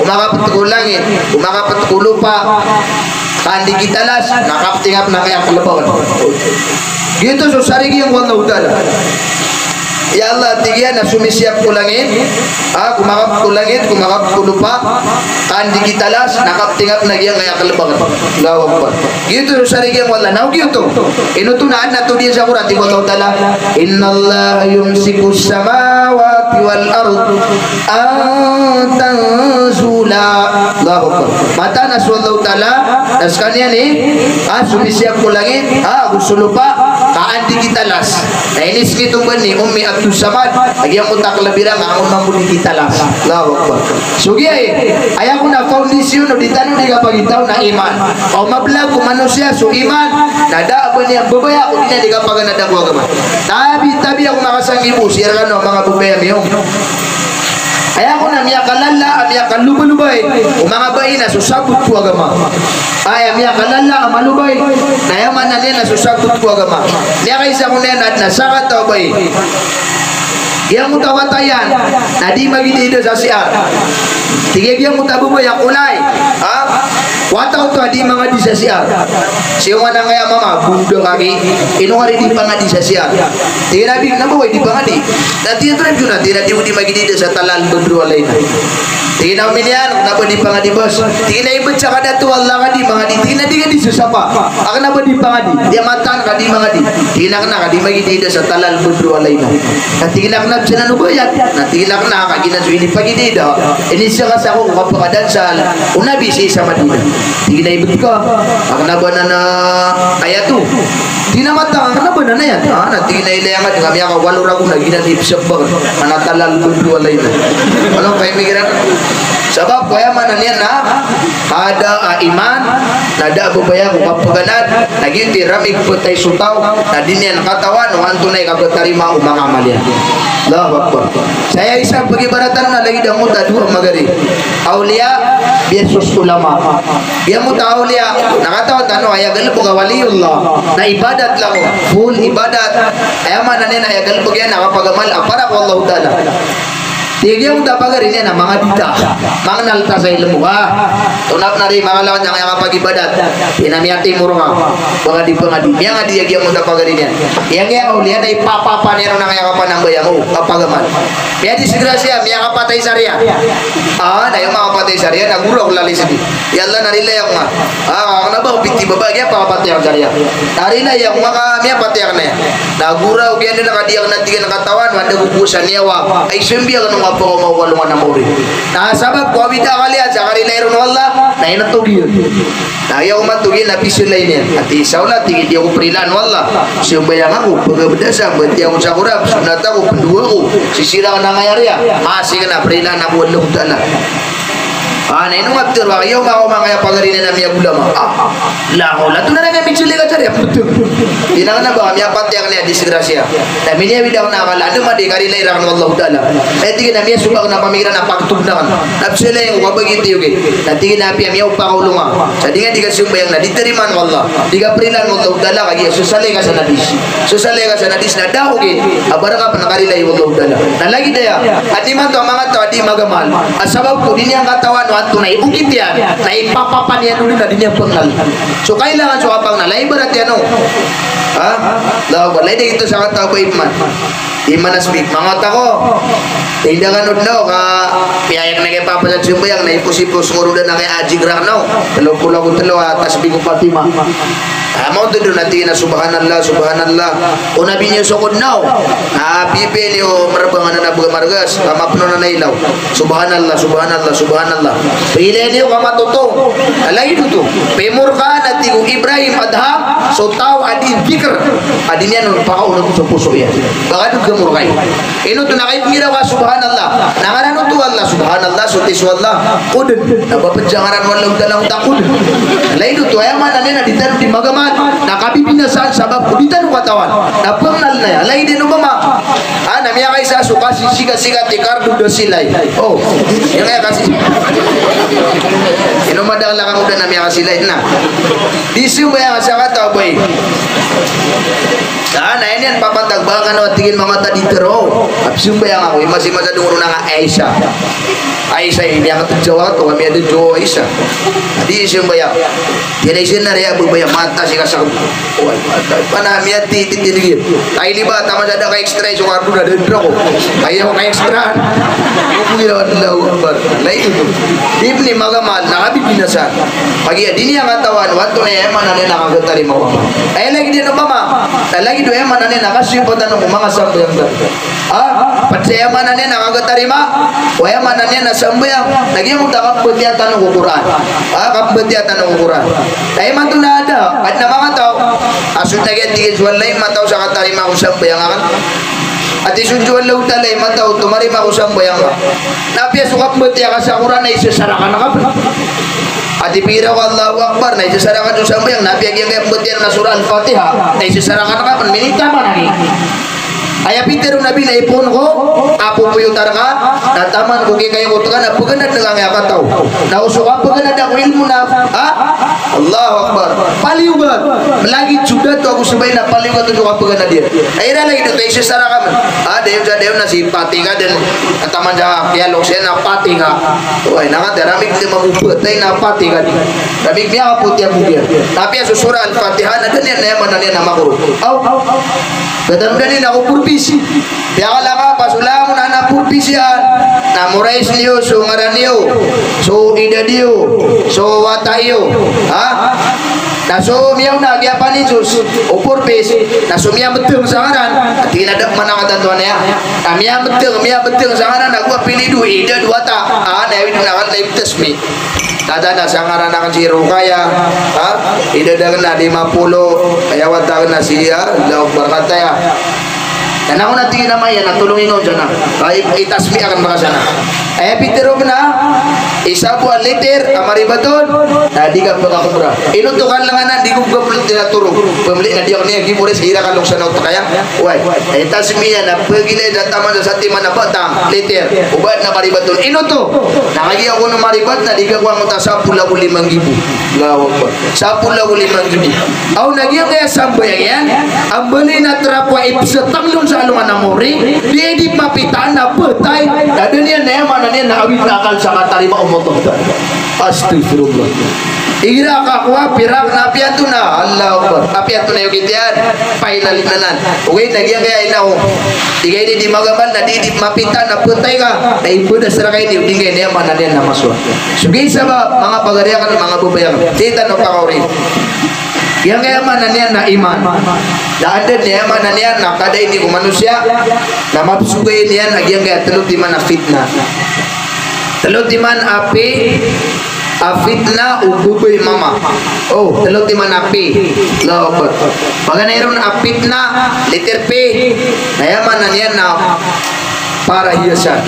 o makapt ko langit, o makapt ko lopa, ka an di kitalas, na kaptingap na kaya kalbawan." Giyoto so sarig iyan ko Allahu Ta'ala. Ya Allah, tig iyan, na somisiyap ko langit, ah, komakap ko langit, komakap ko lopa, ka an di kitalas, na kaptingap na giyangkaya kalbakn. Allahu Akbar. Giyoto so sarigiyan o Allah, na o giyoto. Ino oto na adn a todi iyan sa Qur'an, tig o Allahu Ta'ala, "Innallaha yumsikus samawati wal ard an tazula." Allahu Akbar. Mataan a so Allahu Ta'ala, na skaniyan i, ah, somisiyap ko langit, ah, ago so lopa, ka an di kitalas. Na inisngit o ba ni Ummi Abdus Samad a giyangkoto a kalbirang a amay mambo di kitalas. Allahu Akbar. So giya i, aya kon a foundation o di tano di kapagitaw na iman. O mablag ko manosiya so iman, na da a ba niyan babaya ko di niyan di kapaganada ko agama. Tabi, tabi ako makasanggibo, sii rkano a manga babaya miyo. Aya kon a miyakalala, a miyakalobalobay o manga bai na so sabot ko agama. Aya miyakalala a malobay, na aya maana niyan na so sabot ko agama. Miyakaisa kon iyan na adn a sakataw a bai. Giyangkoto a wata iyan na di magidaida sa C R. Tig iyan giyangkoto a babaya a kolay, ha? Wata oto a di mangadi sa C R. Sii ko anak iyan a mama, boda kaki. Ino ka di pangadi sa C R? Tig iyan a bi, kna ba di pangadi? Na tig iyan a bi, kna, tig iyan a di ko di magidaida sa talal badru alaina. Tig iyan a omin iyan, kna ba di pangadi, bos? Tig iyan a ibt sa kadato o Allah ka di mangadi. Tig iyan a di ka di sasapa. A kna ba di pangadi? Di a mataan ka di mangadi. Tig iyan a kna ka di magidaida sa talal badru alaina. Na tig iyan a kna ba sa nano bayad? Na tig iyan a kna ka giyanan so inipagidaida. Inisa ka sa ko kapakadansal o Nabi sii sa Madina. Tig iyan a ibt ka. A kna ba nan a ayat o? Tig iyan a mataan, a kna ba nan a ayat? Ah, na tig iyan a ilay angka di nga miyakawalo ragon a giyanan i psabak. Mana talal badru alaina. Wala pamikiran. Sabap ko aya maana niyan na kada a iman, na da a babaya ko kapaganad, na giyoto i ramig phatay so taw, na di niyan katawan o antonaa i kapatarima o manga amal iyan. Allahu Akbar. Saya isa pagibaratan na lagid angkoto a dowa magari. Awliya versus ulama. Giyangkoto a awliya, na katawan tano a aya galbk a waliyullah na ibadat langon, full ibadat. Aya maana niyan na aya galbk iyan na kapagamal a para ko Allahu Ta'ala. Tig iyan a giyangkoto a pagari niyan na mangadi ta, mangnal ta sa ilmo ka. Tonaa pn a di mangalakn angkaya kapagibadat. Tig iyan a miyatimor ka. Pangadi, pangadi. Miyangadi a giyangkoto a pagari niyan. Aya giyangkaya awliya na ipapapa niyan on angkaya kapanambayang o kapagamal. Miyadisgrasya, miyakapatay sa riya. Ah, na aya makapatay sa riya na gora ko lalisdi. Ya Allah, na rilai ako nga. Ah, kna ba o piti baba, giya pakapatay akn sa riya. Na rilai ako nga ka miyapatay akn aya. Na gora o giyanan a kadiya akn a tig iyan a katawan o anda ko bo sa niyawa. Ay sambi akn o nga pakaoma o walongan a maori. Na sabap ko awida a kaliyan sa karilai ron o Allah, na inatog iyan. Na aya omatog iyan na pisilay niyan. A tig iyan sa Allah, tig iyan, di ako prilaan o Allah. Sambayang ako, pagabda sa, bati ako sa korap, sunat ako, pndoa ako, sisira akn angkaya riya. Masi kna, prilaan ako o Allahu Ta'ala. Ah, na ino nga ptharoa, aya oma ko mangkaya pagari niyan a miyagolama. Ah, la hawla. Tonaa niyan misilay ka sa riya, ptharoa. Tig iyan a kna ba, miyapatay akn aya, disgrasya. Na miyawida akn a akal, anda man di karilai rakn o Allahu Ta'ala. Aya tig iyan a miyasoba akn a pamikiran a pagtogn akn. Na pzalay ko kabagi tiyogi. Na tig iyan a apiya miyaopak o longa. Sa di nga di kasambayang na di tarimaan o Allah. Di kaprilaan o Allahu Ta'ala kagiya so salay ka sa nadis. So salay ka sa nadis na da ogi. A ba rka pn karilai o Allahu Ta'ala. Na lagid aya. Ati man to a manga taw a di magamal. A sabap ko di niyan katawan o antonaa i okit iyan. Na ipapapa niyan on na di niyan pngnal. So kailangan so kapangnal a ibarat iyan o. Ha? Allahu Akbar. Lagid ito sa kataw ko iman. Iman a sbik, manga wata ko. Tinda kano dn o ka, piyayag na kay papa sa sambayang na ipos-ipos ko roda na kay ajig rakn o. Tlo polo ago tlo a tasbih ko Fatima. Amay oto dn a tig iyan a subhanallah, subhanallah. O na biniyo so ko dn o. Na pipiya niyo marbang anan a bga margas, ka mapno anan a ilaw. Subhanallah, subhanallah, subhanallah. Piliyan iyo ka matoto. Lagid oto. Pimorkaan a tig o Ibrahim Adham, so taw a di dhikr. A di niyan on pakaonot so poso iyan. Ba ka dn kamorkai. Ino oto na kaipngiraw ka subhanallah. Na ngaran oto Allah, subhanallah, so tig so Allah. Ko dn. Na ba pd sa ngaran o Allah, o talang ta ko dn. Lagid oto, aya maana niyan na di tano di magamal. Na kabibinasaan sabap ko di tano katawan. Na pngnal na aya. Lagid iyan o ba ma. Ah, na miyakaisa so kasisigat-sigat i kardo da silay. O, ino kaya kasi. Ino ma Dakel a kangoda na miyakasilay na. Di sambayang a sakataw, bay. Sa na iniyan papantag ba kano a tig iyan manga tadi tero. Ap sambayang ako, i masi masa dongoro na nga Aisha. Aisha, ini ang tadjawa to, kami ada jo Aisha. Di sambayang. Di na isin na riya, babaya mata si kasakbo. Oway, mata. Pana miyati, titi lagi. Ay, di ba, tama sa da ka extra, so kardo na dendro ko. Ay, ako ka extra. Uy, Allahu Akbar. Lay ito. Di pni magamal, na kabibinasa. Pagi, di niyan katawan, wanto na aya maana niyan na kagatarima o amal. Aya lagid iyan opama. Aya lagid o aya maana niyan na kasipatan o manga sambayang da. Ha? Ped sa aya maana niyan na kagatarima, o aya maana niyan na sambayang. Na giyangkoto a kapmbatiya tano ko Qur'an. Ha? Kapmbatiya tano ko Qur'an. Aya maana na da, adn a manga taw a so na giya tig iyan so Allah i mataw sa katarima ko sambayang aken. Ati so Allahu Ta'ala i mataw, tomarima ko sambayang ka. Na apiya so kapmbatiya ka sa Qur'an na isasarakan ka pen. Ati pira ko Allahu Akbar, na isasarakan so sambayang, na apiya giyangkaya pmbatiya na Surah Al-Fatiha, na isasarakan ka pen, minitaman aki. Aya pitharo o Nabi na ipoon ko a popoyotar ka, na taman ko giyangkaya koto ka na peganad na giyangkaya kataw. Na o so kapeganad ako ilmo na, ha? Allahu Akbar. Paliyogat. Malagid so dato ago so bai na paliyogat o so kapeganad iyan. Ay, ira lagid oto, isasarakan ka pen. Ah, dayon sa dayon na si pati ka den. Taman sa kiyalok siya na pati ka. Oway, na kata ramig di mabubuhat ay na pati ka. Ramig miyakapoti a bugiya. Tapi a so Surah Al-Fatiha na da niyan na aya maana niyan na makoro. Aw, aw, aw. Katanodan iyan na ko purpisi. Piyakalaka, pasola mo na na purpisi iyan. Na morais niyo so ngaran iyo, so idad iyo, so wata iyo. Ha? Na so miyaona a giya panisos o purpis, na so miyabeteng sa ngaran, ati na da manang a tanto anaya. Na miyabeteng, miyabeteng sa ngaran, ago apelido, idad, wata. Ah, na aya widi na kan na ibtes mi. Kata na sa ngaran aken si Rukaya, ha? Idad aken na lima polo, aya wata aken na si, ha? Allahu Akbar, kata aya. Na langon a tig iyan a maya na tolong ingka on sana. Ay, itasbih aken baka sana. Aya pitharo aken na, isa bo a liter a maribat on, na di ka pekakobra. Ino oto ka lenganan, di ko pemeli na toro. Pemeli na di ako niyan, di mo res gira ka lok sana oto kaya. Oway, aya tasbih iyan na pegilay sa taman sa satiman a batang, liter. Oba na maribat on. Ino oto? Na kagiya ko no maribat na di ka ko angkoto a sapolo ago lima nggibo. Allahu Akbar. Sapolo ago lima nggibo. Aw, na giyangkaya sambayang iyan, a mbaloy na trapo a ipsetang on sa alongan a mori, di, di mapitaan a betay, na da niyan na aya maana niyan na awid na akal sa katarima o moto. Astaghfirullah. Igira ka kowa pirak na apiya anto na, Allahu Akbar. Apiya anto na iyo kitiyan, final na nan. Ogaid na giyangkaya ina o. Di ka ini di magamal na di, di mapitaan a betay ka. Na ibadah sa raka ini, di ka ini aya maana niyan na masowa. So giya sabap, manga pagari aken, manga babay aken. Di tano pakaori. Giyangkaya maana niyan na iman. Na anda niyan aya maana niyan na kada ini ko manosiya, na mapsogayan iyan a giyangkaya telo timan a fitna. Telo timan a pi-, a fitna o babay mama. O, telo timan a pi-, Allahu Akbar. Paganay ron a fitna, letter P. Na aya maana niyan na parahiyasan,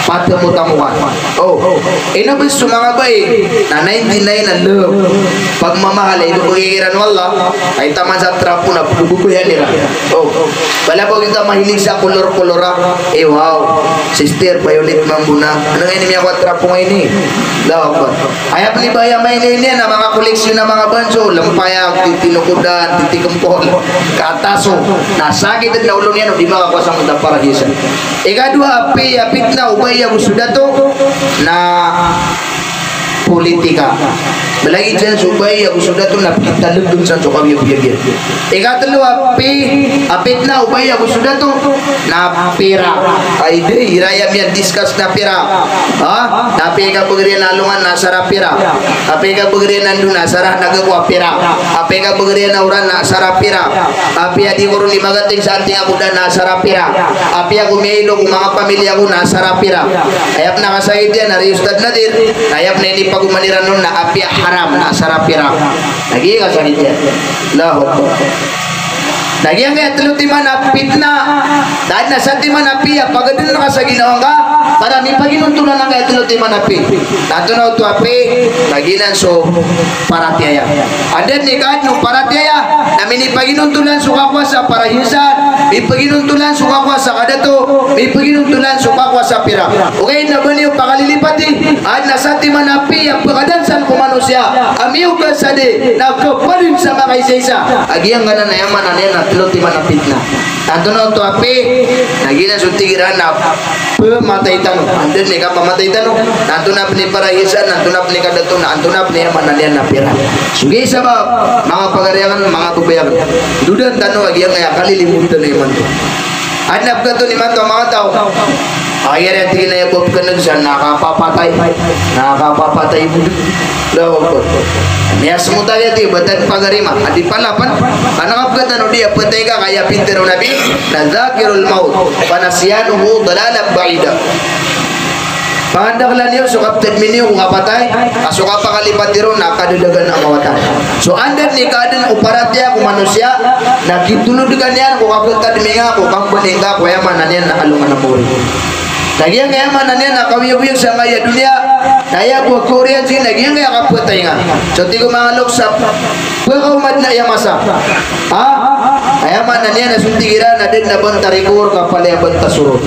patamotamokan. O, ino bes so manga bai na ninety nine a love, pagmamahal a ino begi kiran o Allah, ay taman sa trapo na pagbabayaan iran. O, bala bo kita mahilig sa kolor-kolor a, eh, wow, sister, violet mambo na. Ano nga ini miyakowa trapo nga ini? Allahu Akbar. Aya pn i ba aya maini niyan a manga koleksyon a manga banso, lempayag, titi nokodan, titi kempol, kataso. Na sakit na olo niyan o di makakowa sangkoto a parahiyasan. Ikadowa a pi-, a pitna o bai ago so dato na politika. Malagid san so bai ago so dato na pkitalegan san so kabiyabiyagiyan. Ikatlo a pi-, a pitna o bai ago so dato na pira. Ay, di, iran aya miya-discuss na pira. Ha? Na apiya i kabagr iyan a alongan na asar a pira. Apiya i kabagr iyan a ndo na asar a nagakowa pira. Apiya i kabagr iyan a oran na asar a pira. Apiya di ko ron di magating sa anting a koda na asar a pira. Apiya ko miyailo ko manga pamilya ko na asar a pira. Aya pn a kasakit iyan a ri Ustad Nadir. Aya pn a inipagoman iran on na apiya haram na asar a pira. Lagid a kasakit iyan. Allahu Akbar. Na giyangkaya tlo timan a pitna, na adn a satiman a piya, pagadan ka sa ginawa ngka, Para mipaginontolan angkaya tlo timan a P. Na antonaa oto a P? Na giyanan so paratiyaya. Anda dn i kaadn o paratiyaya na minipaginontolan so kakowa sa parahinsaan, mipaginontolan so kakowa sa kadato, mipaginontolan so kakowa sa pirak. Ogaid na ba niyo pakalilipati, adn a satiman a P a pkhadan san ko manosiya a miyoga sa di na kapadn sa makaisaisa a giyangkanan a aya maana niyan na tlo timan a pitna. Na antonaa oto a P? Na giyanan so tig iran na pmatay tano. Anda dn i kapamatay tano? Na antonaa pn i parahinsaan, na antonaa pn i kadato, na antonaa pn i aya maana niyan na pirak. So giya i sabap, manga pagari akn, manga babay akn, dodan tano a giyangkaya kalilimod tano imanto. Adn a pkhaton imanto a manga taw a aya tig iyan a aya bo a pkhan'g san na kapapatay, na kapapatay bo. Allahu Akbar. Miyasmot a aya tig iyan a batan pagari ma, a di palapn, ka na kapkhatano di a patay ka, ka aya pitharo o Nabi na dhakirul mawt, fanasyanuhu dalalan ba'ida. Pangandaklan iyo so kaptadmi niyo ko kapatay, ka so kapakalipati ron na kadadagan a mawatan. So anda dn i kaadn o paratiyaya ko manosiya na kitolod ka niyan ko kaptadmi nga ko kambaling ka ko aya maana niyan na alongan a mori. Na giyangkaya maana niyan na kaoyagoyag sangkaya doniya, na aya bo a kaoriyan sii na giyangkaya kapatay nga. So tig o manga loks a pkaoma dn a aya masa. Ha? Aya maana niyan na so tig iran na da dn a ba ngka tarikor ka palaya ba ngka tasorot.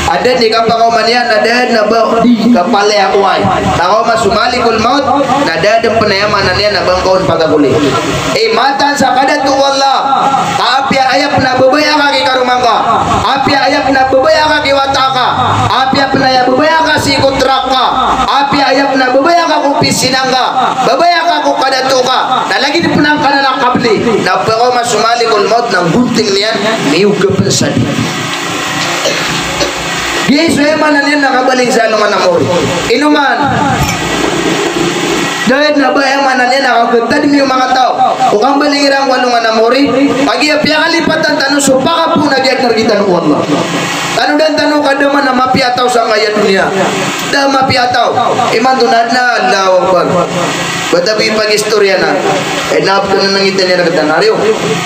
Anda dn i kapakaoma niyan na da dn a ba di ka palaya oway. Pakaoma so malikul mawt na da dn pn a aya maana niyan na ba ngka on pagagoli. Eh, mataan sa kadato o Allah, ka apiya aya pn a babaya ka ki karoma ngka, apiya aya pn a babaya ka ki wata ka, apiya pn a aya babaya ka sii ko trak ka, apiya aya pn a babaya ka ko opisina ngka, babaya ka ko kadato ka, na lagid pn angkanan a kabli, na pkaoma so malikul mawt na nggonting iyan, miyoga pn sa di. Giya i so aya maana niyan na kabaling sa alongan a mori. Ino man? Da dn a ba aya maana niyan na kaptadmi o manga taw ko kambaling iran ko alongan a mori. Kagiya piyakalipatan tano so pakapoon a giyangkai a rk tano o Allah. Tanodan tano ka da man a mapiya a taw sangkaya doniya. Da a mapiya a taw. Imanto na adn a, Allahu Akbar. Bata bo i pagistoriya na, eh, na pkhananangitn iyan rktano a riyo.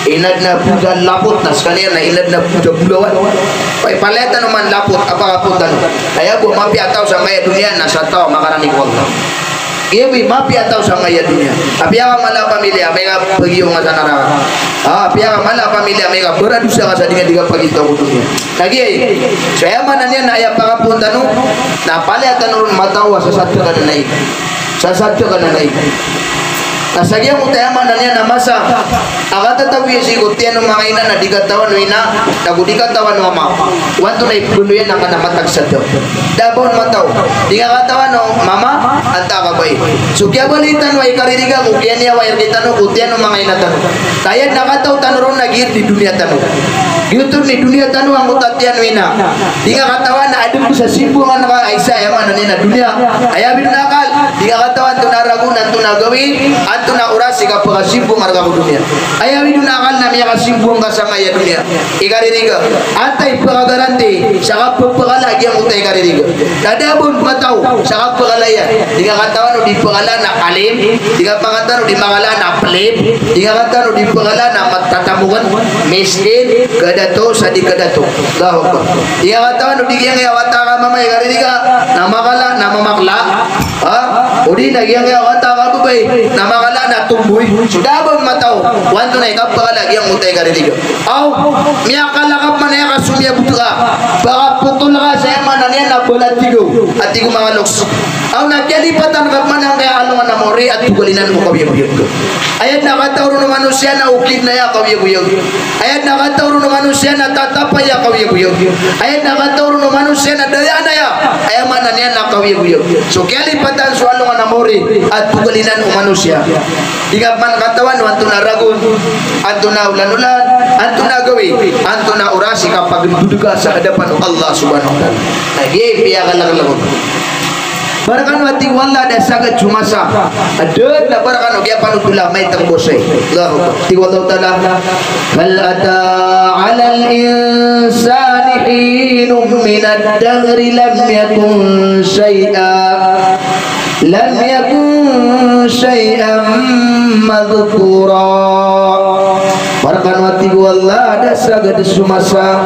Inadn a bo da lapot na skaniyan na inadn a bo da bolawan. Pay palaya tano man lapot, a pakapoon tano. Aya bo a mapiya a taw sangkaya doniya na sa taw a makarani ko Allah. Aya bo i mapiya a taw sangkaya doniya. Apiya ka mala a pamilya, amay ka pagiyonga sa naraka. Ah, apiya ka mala a pamilya, amay ka baradosa ka sa di nga di ka pagitaw ko doniya. Na giya i, so aya maana niyan na aya pakapoon tano, na palaya tano ron mataw a sasadka na naik. Sasadka na naik. Na sa giyangkoto aya maana niyan na masa a katatago iyan sii ko tiyan o manga ina na di katawan o ina, na go di katawan o ama. O antonaa i pmbaloy iyan angkanan a matag sadka. Da a ba on mataw. Di nga katawan o mama antaa ka bai. So kiyabaloy tano a ikaririga ko kiyaniyawa i rk tano ko tiyan o manga ina tano. Ka aya dn a kataw tano ron na giya i doniya tano. Giyoto i doniya tano angkoto a tiyan o ina. Di nga katawan a adn bo sa simbongan ka a isa, aya maana niyan na doniya. Aya awid on a akal, di nga katawan antonaa a ragon, antonaa a gawii, antonaa a oras i kapakasimbongan ka ko doniya. Aya awid on a akal na miyakasimbong ka sangkaya doniya. Ikaririga. Antaa i pkagaranti sa kapphakala a giyangkoto a ikaririga. Na da a ba on mataw sa kapphakala iyan. Di nga katawan o di pkala na alim, di nga katawan o di makala na plib, di nga katawan o di pkala na matatamogan, miskin, kadato, sa di kadato. Allahu Akbar. Di nga katawan o di giyangkaya wata ka mama ikaririga na makala na mamakla. Ha? O di na giyangkaya wata ka babay na makala na tomboy. So da a ba on mataw o antonaa i kapakala a giyangkoto a ikaririga. Aw, miyakala ka pman a aya kasomiyabt ka, ba ka potol ka sa aya maana niyan na bala tigaw a tig o manga loks. Aw, na kiyalipatan ka pman angkaya alongan a mori a togalin anan ko kaoyagoyag. Aya dn a kataw ron o manosiya na okit na aya kaoyagoyag. Aya dn a kataw ron o manosiya na tatap aya kaoyagoyag. Aya dn a kataw ron o manosiya na daya na aya. Aya maana niyan na kaoyagoyag. So kiyalipatan so alongan a mori a togalin anan o manosiya. Di nga pman katawan o antonaa a ragon, antonaa a olan-olan, antonaa a gawii, antonaa a oras i kapagndod ka sa hadapan o Allah Subhanahu wa Ta'ala. Na giya i piyakalaklak on. Ba rkano a tig o Allah da sagad so masa a da dn a ba rkano giya panotola a maitng bo sa i. Allahu Akbar. Tig o Allah Ta'ala, "Hal ata 'alal insani hinun minad dahri lam yakun shay'an." Lam yakun shay'an madhkura. Ba rkano a tig o Allah da sagad so masa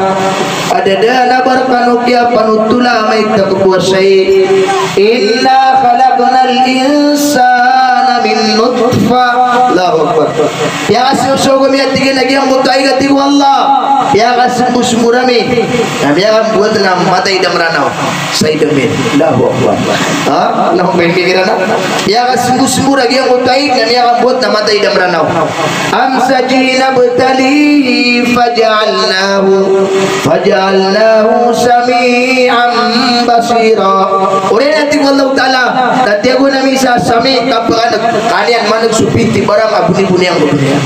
a Dada na ba rkano kiyapanotola a maito ko puwasa i. Inna khalaqnal insana min nutfah. Allahu Akbar. Piyakasosogo mi a tig iyan a giyangkoto a ig a tig o Allah. Piyakasmbosmbor ami na miyakambowat na matay da Mranaw. Sa ig ami. Allahu Akbar. Ha? Allahu Akbar. Piyakasmbosmbor a giyangkoto a ig na miyakambowat na matay da Mranaw. Amshajin nabtalihi faja'alnahu, faja'alnahu sami'an basira. Oriyan a tig o Allahu Ta'ala, na tiyagoan ami sa Sami, kapakan'g, ka an iyan man'g so pitibarang a boniboni angkoto a doniya.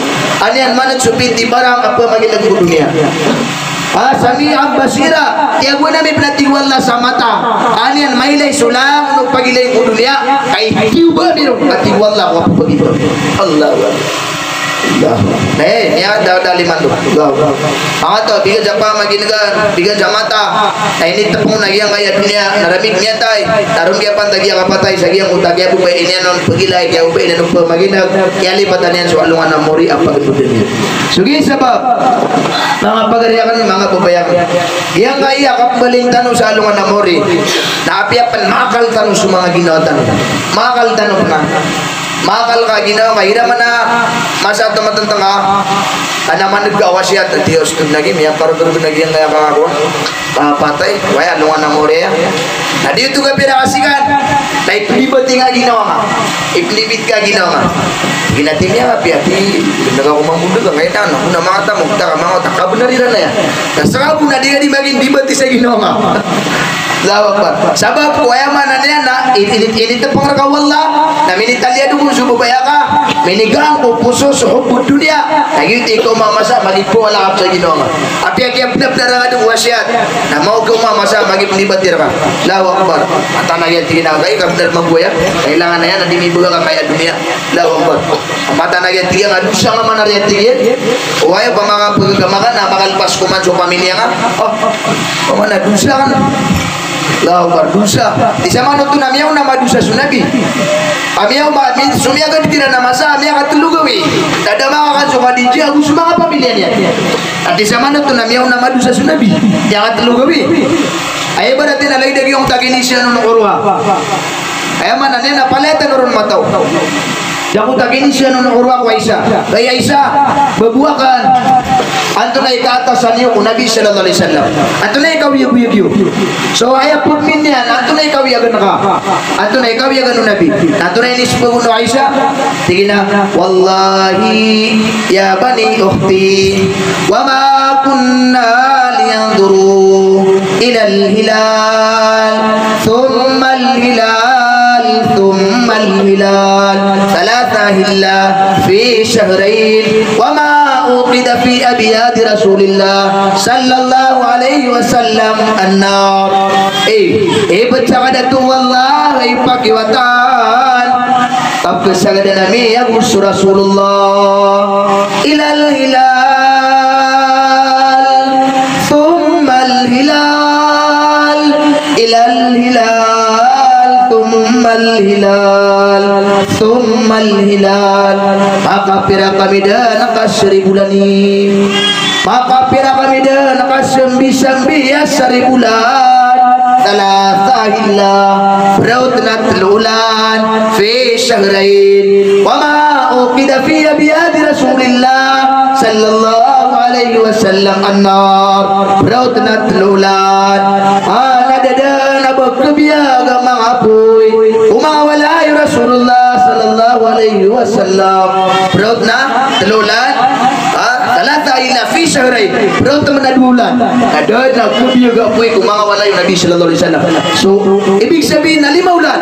An iyan man'g so pitibarang a pamagilag ko doniya. Ah, sami'an basira. Tiyagoan ami pn a tig o Allah sa mata. An iyan mailay so langon o pagilay ko doniya. Ka idiyoba ami ron a tig o Allah ko a pagilay. Allahu Akbar. Allahu Akbar. Eh, niya da, da liman do. Allahu Akbar. Manga taw, bigan sa pamagin'gan, bigan sa mata. Na initpng na giyangkaya doniya, na ramig miyatay. Na ron kiyapantag iyan kapatay sa giyangkoto a kiyabobay iyan on pagilay, kiyabobay iyan on pamagin'g. Kiyalipatan iyan so alongan a mori a pagdodon iyan. So giya sabap, manga pagari akn, manga babay akn. Giyangkaya kapmbaling tano sa alongan a mori. Na apiya pn maakal tano so manga ginawa tano. Maakal tano pn. Maakal ka ginawa ka, igira man a masa a tomatntng ka, ka na man'g ka wasiyat, a di osto na gi, miyakarotoro na giyangkaya kakakowa. Kapatay, waya, alongan a mori aya. Na di oto ka pira kasigan. Na ipnibati nga ginawa nga. Ipnibit ka ginawa nga. Ginati niya nga piyati. Bnar ako mamboda ka, kaya na, na, na, manga tamok, ta ka, manga ta ka, bnar iran aya. Na ska bo na di ka di magin dibati sa ginawa nga. Allahu Akbar. Sabap ko aya maana niyan na in-, in-, initpng rka o Allah, na minitaliyad on so babaya ka, minigaan ko poso so hubbud dunya. Na giyoto i kaoma masa a magipoon ka sa ginawa nga. Apiya kiyabnabnar angka dn wasiyat, na mao kaoma masa a magipnibati rka. Allahu Akbar. Mataan a giya tig iyan a kay kabnar mambo aya. Kailangan aya na di mibagak angkaya doniya. Allahu Akbar. Mataan a giya tig iyan a dosa nga man a riya tig iyan. Oway, opama ka pagagama ka na makalpas ko man so pamilya nga. Oh, opama na dosa ka na. Allahu Akbar, dosa. Di sa man oto na miyaona madosa so Nabi. A miyaoma, mi-, so miyagad kiran a masa, miyakatlo gawii. Na da makakan so Khadijah ago so manga pamilya niyan. Na di sa man oto na miyaona madosa so Nabi. Miyakatlo gawii. Aya ibarat iyan a lagid a giyangkoto a kinisiyan on o Urwa. Aya maana niyan na palaya tano ron mataw. Giyangkoto a kinisiyan on o Urwa ko Aisha. Hay Aisha, ba bo akn, antonaa i kaatasan iyo ko Nabi sallallahu alaihi wasallam? Antonaa i kawiyagoyag iyo? So aya pagmin iyan, antonaa i kawiyagn ka? Antonaa i kawiyagn o Nabi? Na antonaa i inismbag on o Aisha? Tig iyan a, wallahi ya bani ukhti, wa ma kunna linanzura ilal hilal, thummal hilal, thummal hilal, thalatha ahilla fi shahrayn, wa ma uqida fi abyati Rasulillah sallallahu alaihi wasallam an-nar. Eh, eh, pagkakadato, wallah, ipakiwatan. Kapsagadan ami ago so Rasulullah. Ilal hilal, thummal hilal, ilal hilal, thummal hilal, thummal hilal. Makapira kami dn a kasribolan i. Makapira kami dn a kasambi-sambi a saribolan? Thalatha ahilla, praot na tlo olan, fi shahrayn, wa ma uqida fi abyati Rasulillah sallallahu alaihi wasallam an-nar, praot na tlo olan. A, na da dn a ba kabiyag a manga apoy o manga walay o Rasulullah sallallahu alaihi wasallam, praot na tlo olan. Ha? Thalatha ahilla fi shahrayn. Praot man a dowa olan. Na da dn a kabiyag a apoy ko manga walay o Nabi sallallahu alaihi wasallam. So, ibig sabihin na lima olan.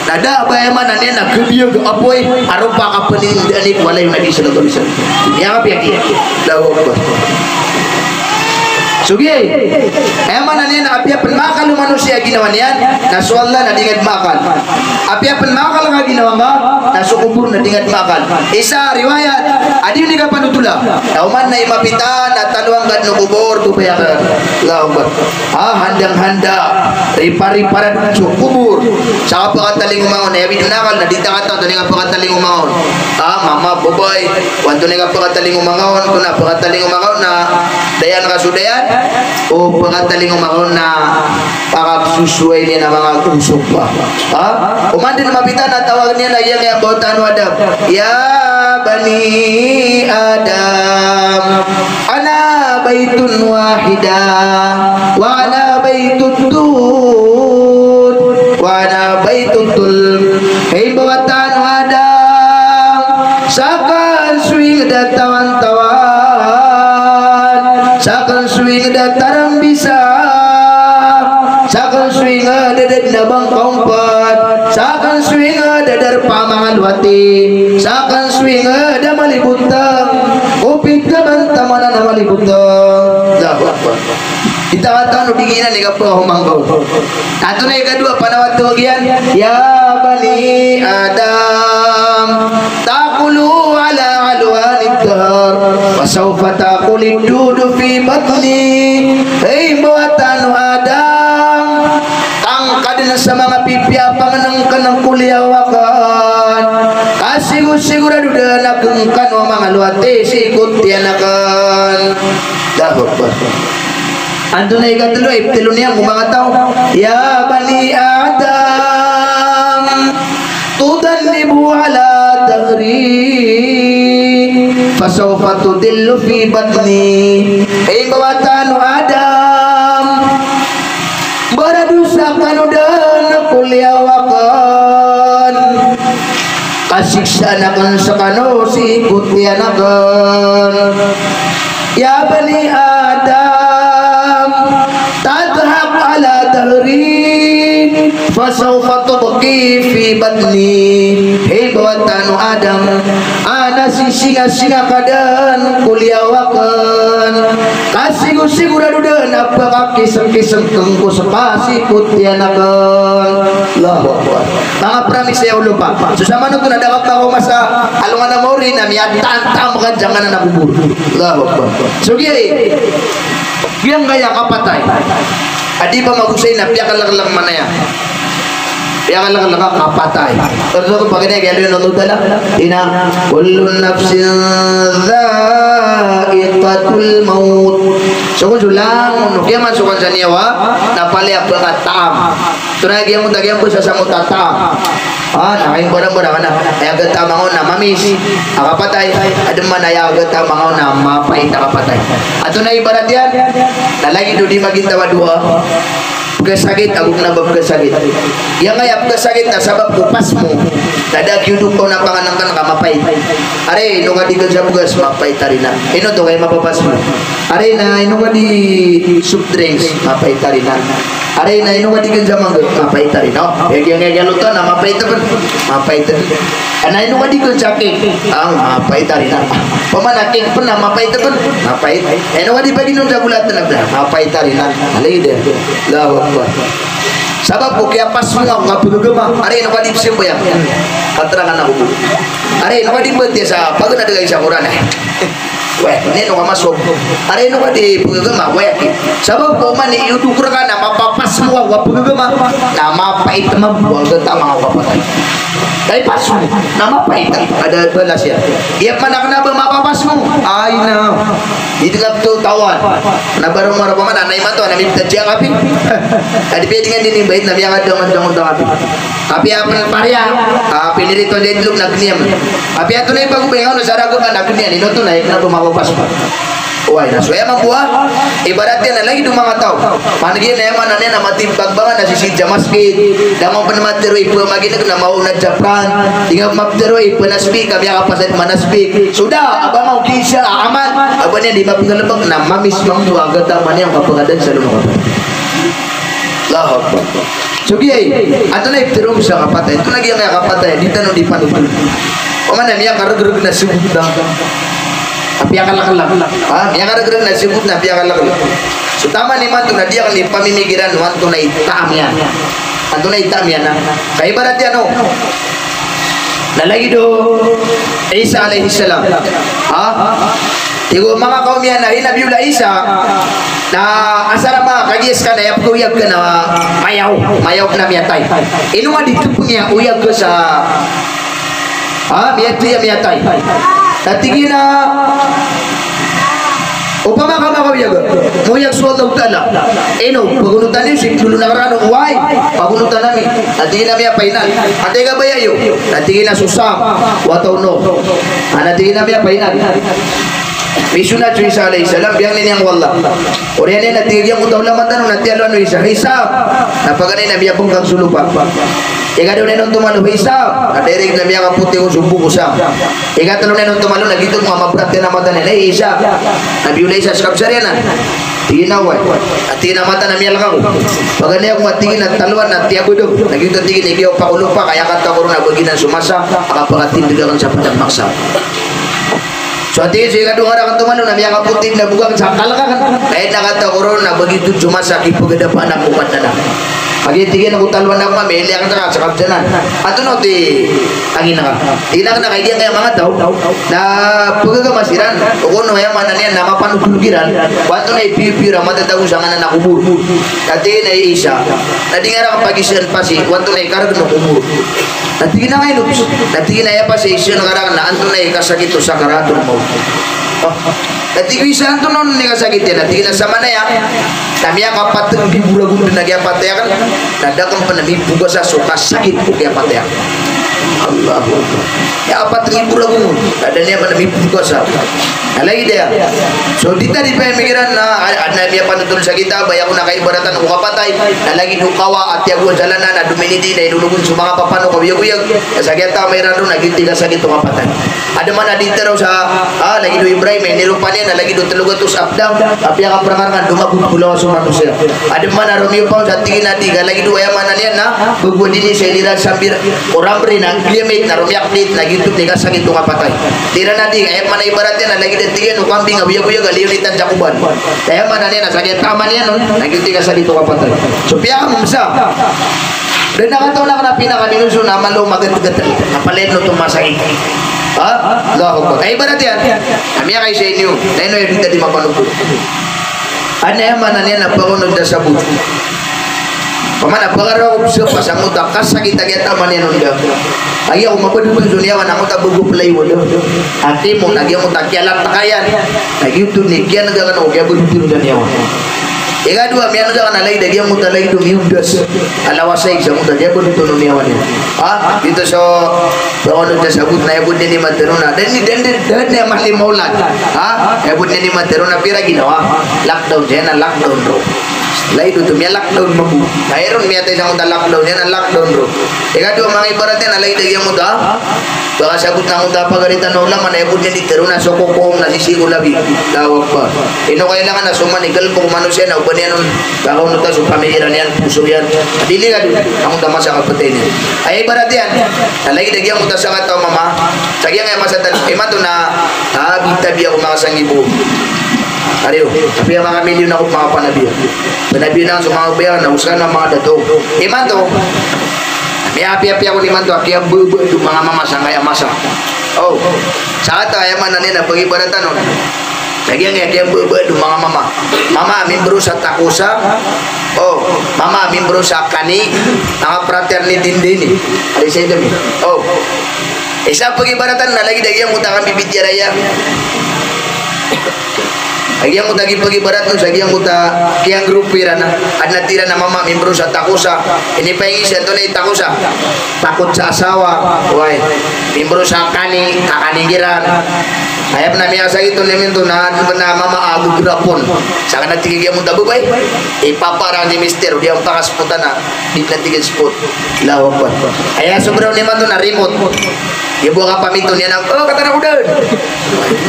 Na da a ba aya maana niyan na kabiyag a apoy a ropa a kapnindaan i ko walay o Nabi sallallahu alaihi wasallam. Aya kapiya ki. Allahu Akbar. So giya, aya maana niyan na apiya pn maakal o manosiya a ginawa niyan, na so Allah na di ngka dn maakal. Apiya pn maakal ka ginawa ngka, na so kobor na di ngka dn maakal. Isa a riwayat, a di on i kapanotola. Na oman na i mapita, na tanoan ka dn o kobor, babaya ka. Allahu Akbar. Ah, handang-handa, ripar-riparan so kobor. Sa kapakatalingoma ngka on, na aya bidn akal, na di ta kataw antonaa i kapakatalingoma ngka on. Ah, mama, babay, o antonaa i kapakatalingoma ngka on, antonaa i kapakatalingoma ngka on, na Dayan ka so dayan, o pakatalingoma ka on na pakapsosoay niyan a manga konsok ka. Ha? Oman den mapita na tawag iyan a giyangkaya a bawatan o Adam. Ya bani Adam, ana baitun wahida, wa ana baitut tur, wa ana baitut tur. Hay bawatan o Adam, sakn so ingd a tawantawan, sakn so ingd a tarambisa, sakn so ingd a da dn a ba ngka ompat, sakn so ingd a darpa a manga lowati, sakn so ingd a malibotng, ko pitharo a taman a malibotng. Allahu Akbar. Di ta katawan o di giyanan i kapakahoma ngka on. Antonaa i kadowa a panawag iyan? Ya bani Adam, ta'kulu ala alwanid dahr, wa sawfa ta'kulud dudu fi batni. Hay bawatan o Adam, tangkad dn sa manga pipiya a pangnngkn ko liyawaw akn. Ka sigo-sigorado dn a kngkano a manga lowati sii ko tiyan akn. Allahu Akbar. Antonaa i katlo, iptlo niyan ko manga taw. Ya bani Adam, tudannibu ala dahri, fasawfa tudillu fi batni. Hay bawatan o Adam, baradosa kano dn ko liyawaw akn. Ka siksaan akn skano sii ko tiyan akn. Ya bani Adam, tadhak ala dahri, fasawfa tabki fi batni. Hay bawatan o Adam, a na sisingasinga ka dn ko liyawaw akn. Ka sigo-sigorado dn a pakakiskisngkn ko ska sii ko tiyan akn. Allahu Akbar. Manga promise a olopa. So samanoto na da kapakahoma sa alongan a maori na miyatantam ka diyangkanan a kobor. Allahu Akbar. So giya, giyangkaya kapatay a di pamagosay na piyakalklk man aya. Piyakalklk a kapatay. Terus ako pagkita kaya doon Allah Ta'ala, ina, kullu nafsin dha'iqatul maut. So kon so langon o kiyamat so kansan iyawa na palaya pkataam. Tonaa i giyangkoto a giyangkoto a sasamot a taam. Ah, na kaimbarambaram ka na, aya gata a manga on na mamis a kapatay, adn man aya gata a manga on na mapait a kapatay. Antonaa i ibarat iyan? Na lagid o di magintaw a dowa, pkhasakit ago kna ba pkhasakit. Giyangkaya pkhasakit na sabap ko pasmo, na da a giyodo ka on a pangnngkn ka mapait. Ari, ino ka di kn sa bgas, mapait ari na. Ino oto ka i mapapasmo? Ari na, ino ka di soft drinks, mapait ari na. Ari na, ino ka di kn sa mangga, mapait ari na. O, aya giyangkaya giya lotan na mapait pn, mapait pn. Ana, ino ka di kn sa cake, a, mapait ari na. Opama na cake pn na mapait pn, mapait. Ino ka di paginom sa golat na, mapait ari na. Alay da. Allahu Akbar. Sabap ko kiyapasmo nga ko kapagagama. Ari, ino ka di pzambayang. Katerangan ako bo. Ari, ino ka di mbatiya sa paganad ka sa Qur'an, eh. Weh, ino ka masok. Ari, ino ka di pagagama, weh. Sabap ko oman i iyodo ko rka na mapapasmo ka ko kapagagama, na mapait mambo a gata a manga kapatay. Kay pasmo na mapait, ada balas iyan. Iya pman a kna ba mapapasmo. Ay na. Di tngkap to tawan. Na baro maro paman, na imanto, na miptad siya kapi. Adi piya di nga di nimbait, na miyakadangandang kapi. Apiya pn pariya, a, pinirito sa itlog na gniyan. Apiya tonaa i pagobay nga on sa rago ka na gniyan, ino tonaa i kna ba mapapasmo. Oway, na so aya mambo a ibarat iyan na lagid o manga taw. Panagiyan na aya maana niyan na matimbang ba nga na sisii sa masgit. Da nga pn matero i pmagineg na maona sa pran. Di nga maptero i pnasbik, ka miyakapasad manasbik. So da a ba nga o kisa a amal a ba niyan di mapngalbk na mamis mambo a gata a maana niyan kapakadan sa lomakapan. Allahu Akbar. So giyai, antonaa i ptharoon sa kapatay? Antonaa giyangkaya kapatay? Di tano di panotol. Oman na miyakaregreg na sibot na, a piyakalaklak. Ha? Miyakaregreg na sibot na piyakalaklak. So taman imanto na di akn di pamimikiran o antonaa i taam iyan. Antonaa i taam iyan, ha? Ka ibarat iyan o na lagid o Isa alayhis salam. Ha? Tig o manga kawm iyan a, hay Nabiyullah Isa, na asar a manga kagiya ska na aya pkhaoyag ka na mayaw, mayaw na miyatay. Ino nga di tpng iyan oyag ka sa, ha, miyatay, miyatay. Na tig iyan a, Opama ka makaoyag, moyag so Allahu Ta'ala. Ino, pagonotan iyo si lolo na karano, wai, pagonotan ami. Na tig iyan a miyapainan. Antai ka baya iyo? Na tig iyan a so Sam, wata o Nuh. A, na tig iyan a miyapainan. Misona so Isa alayhis salam, biyangnin iyan ko Allah. Oriyan iyan na tig iyan ko taw lamatan o na tiyaloan o Isa. Isa. Na paganay na miyabengkang so lopa. Ikadowa niyan on tomalo, Isa. Na direct na miyakapoti on so bok o Sam. Ikatelo niyan on tomalo, na giyoto manga mabrat iyan a mata niyan, eh, Isa. Na biyola i Isa, so kabsar iyan a. Tig iyan a wai. A tig iyan a mata na miyalek ako. Paganay ako a tig iyan a taloan na tiyabedem. Na giyoto tig iyan a igiya o pakolopa, ka aya katawan ko ron na baginan so masa a kapakatindeg aken sa padang mahsar. So a tig iyan, so ikadowa nga raken tomano na miyakapoti na bogang sa kalek aken. Ka aya katawan ko ron na bagiyan so masa a kipegadapan ako ko Kadnan aken. Kagiya tig iyan a ko taloan ako mambo, ilay aken seka sa kabsanan. Antonaa oto i angin ka? Tig iyan a ka, tig iyan a kaya manga taw na pegagama siran. O kono aya maana niyan na mapanotol kiran. Antonaa i piyopiyo iran matatago sangkanan a kobor? Na tig iyan a isa. Na di nga raken pagisan pasi, antonaa i karegen o kobor? Na tig iyan a kaino, na tig iyan a aya pasi a isaan ka raken na antonaa i kasakit o sakaratul maut. O. Na tig o isa, antonaa on i kasakit iyan? Na tig iyan a samanaya na miyakapat nggibo ragon den a kiyapatay aken, na da aken pen mibogasa so kasakit o kiyapatay aken. Allahu Akbar. Miyakapat nggibo ragon, na da niyan pen mibogasa. Na lagid aya. So, di ta di pemikiran na, a, adn a miyapanotol sa kitab a aya kon a kaibaratan ko kapatay, na lagid o kawa a tiyago a jalanan a dominidi na inologon so manga papanok a oyagoyag, na sa kiyatama iran ron na giyoto i kasakit o kapatay. Adn man a di tero sa, a, lagid o Ibrahim a iniropa niyan na lagid o telo gatos a pedang a piyakaperangarangan, domagot ko lawas o manosiya. Adn man a romiyopa on sa tig iyan a di, ka lagid o aya maana niyan na, bago a dini sa iniran sambir, o rambri na, giyamit na romiyakdit na giyoto i kasakit o kapatay. Tig iran a di, aya maana ibarat iyan na lagid a tig iyan o kambing a oyagoyag a liyonitan sa koban. Aya maana niyan na sa kiyatama niyan on, na giyoto i kasakit o kapatay. So piyakamemesa. Da a katawan aken a pinakaminoso na malo magetgetel. Na palaya den oto masakit. Ha? Allahu Akbar. Aya ibarat iyan. Na miyakaisa i niyo. Na ino aya di ta di mapanotol. Adn a aya maana niyan na pagonod a sabot. Pamana pagaro ako sa pasangota kasakit a kiyatama niyan on da. Aya ko mabadodon so niyawa na angkoto a bago a plywood. Ati mo na giyangkoto a kiyalataka iyan. Na giyoto i kiyanega aken o kiyabadodon sa niyawa. Ikadowa, miyanega aken a lagid a giyangkoto a lagid o miyondas a lawas a ig sangkoto a kiyabadodon o niyawa niyan. Ha? Giyoto so pagonod a sabot na aya bo den i matero na. Da den, da den, da den a mali maolad. Ha? Aya bo den i matero na pira ginawa. Lockdown, sa iyan a lockdown ron. Lagid oto, miya-lockdown mambo. Aya ron miyatay sangkoto a lockdown, sa iyan a lockdown ron. Ikadowa, manga ibarat iyan a lagid a giyangkoto a, ba kasabot na angkoto a pagari tano a ulama na aya bo den i tero na so kokom na sisii ko labi. Allahu Akbar. Ino kailangan a so man i kalbo ko manosiya na oba niyan on, ba kaonota so pamikiran iyan, poso iyan. Dili ka di, angkoto a masa a kapatay niyan. Aya ibarat iyan, na lagid a giyangkoto a sakataw a mama, sa giyangkaya masa tano, imanto na, a, bitabiya ko manga sanggibo. Ariyo, apiya manga milyon ako manga panabiya. Panabiya na so manga oba iyan, na oskano a manga dato. Imanto, miyapiyapiya ako nimanto a kiyababa do manga mama sangkaya masa. O, sakataw, aya maana niyan na pagibaratan on. Sa giyangkaya kiyababa do manga mama. Mama, membro sa Takosa. O, mama, membro sa Kani. Manga fraternity din ini. Ari sa item. O. Isa pagibaratan na lagid a giyangkoto a kambibitiyarai a. A giyangkoto a gipagibarat on sa giyangkoto a kiyangrupo iran a, adn a tig iran a mama, membro sa Takosa. Inipaingi sa antonaa i Takosa? Takot sa asawa. Wai. Membro sa Kani, kakani kiran. Aya pn a miyakasakit on imanto na, na mama a gegrapon. Sa kna tig a giyangkoto a babay, ipapara ni mister, o di a pakaspotan a, di kna tig a spot. Allahu Akbar. Aya sobra on imanto na remote. Iya bo a kapamito niyan a, o, katawan ako dn.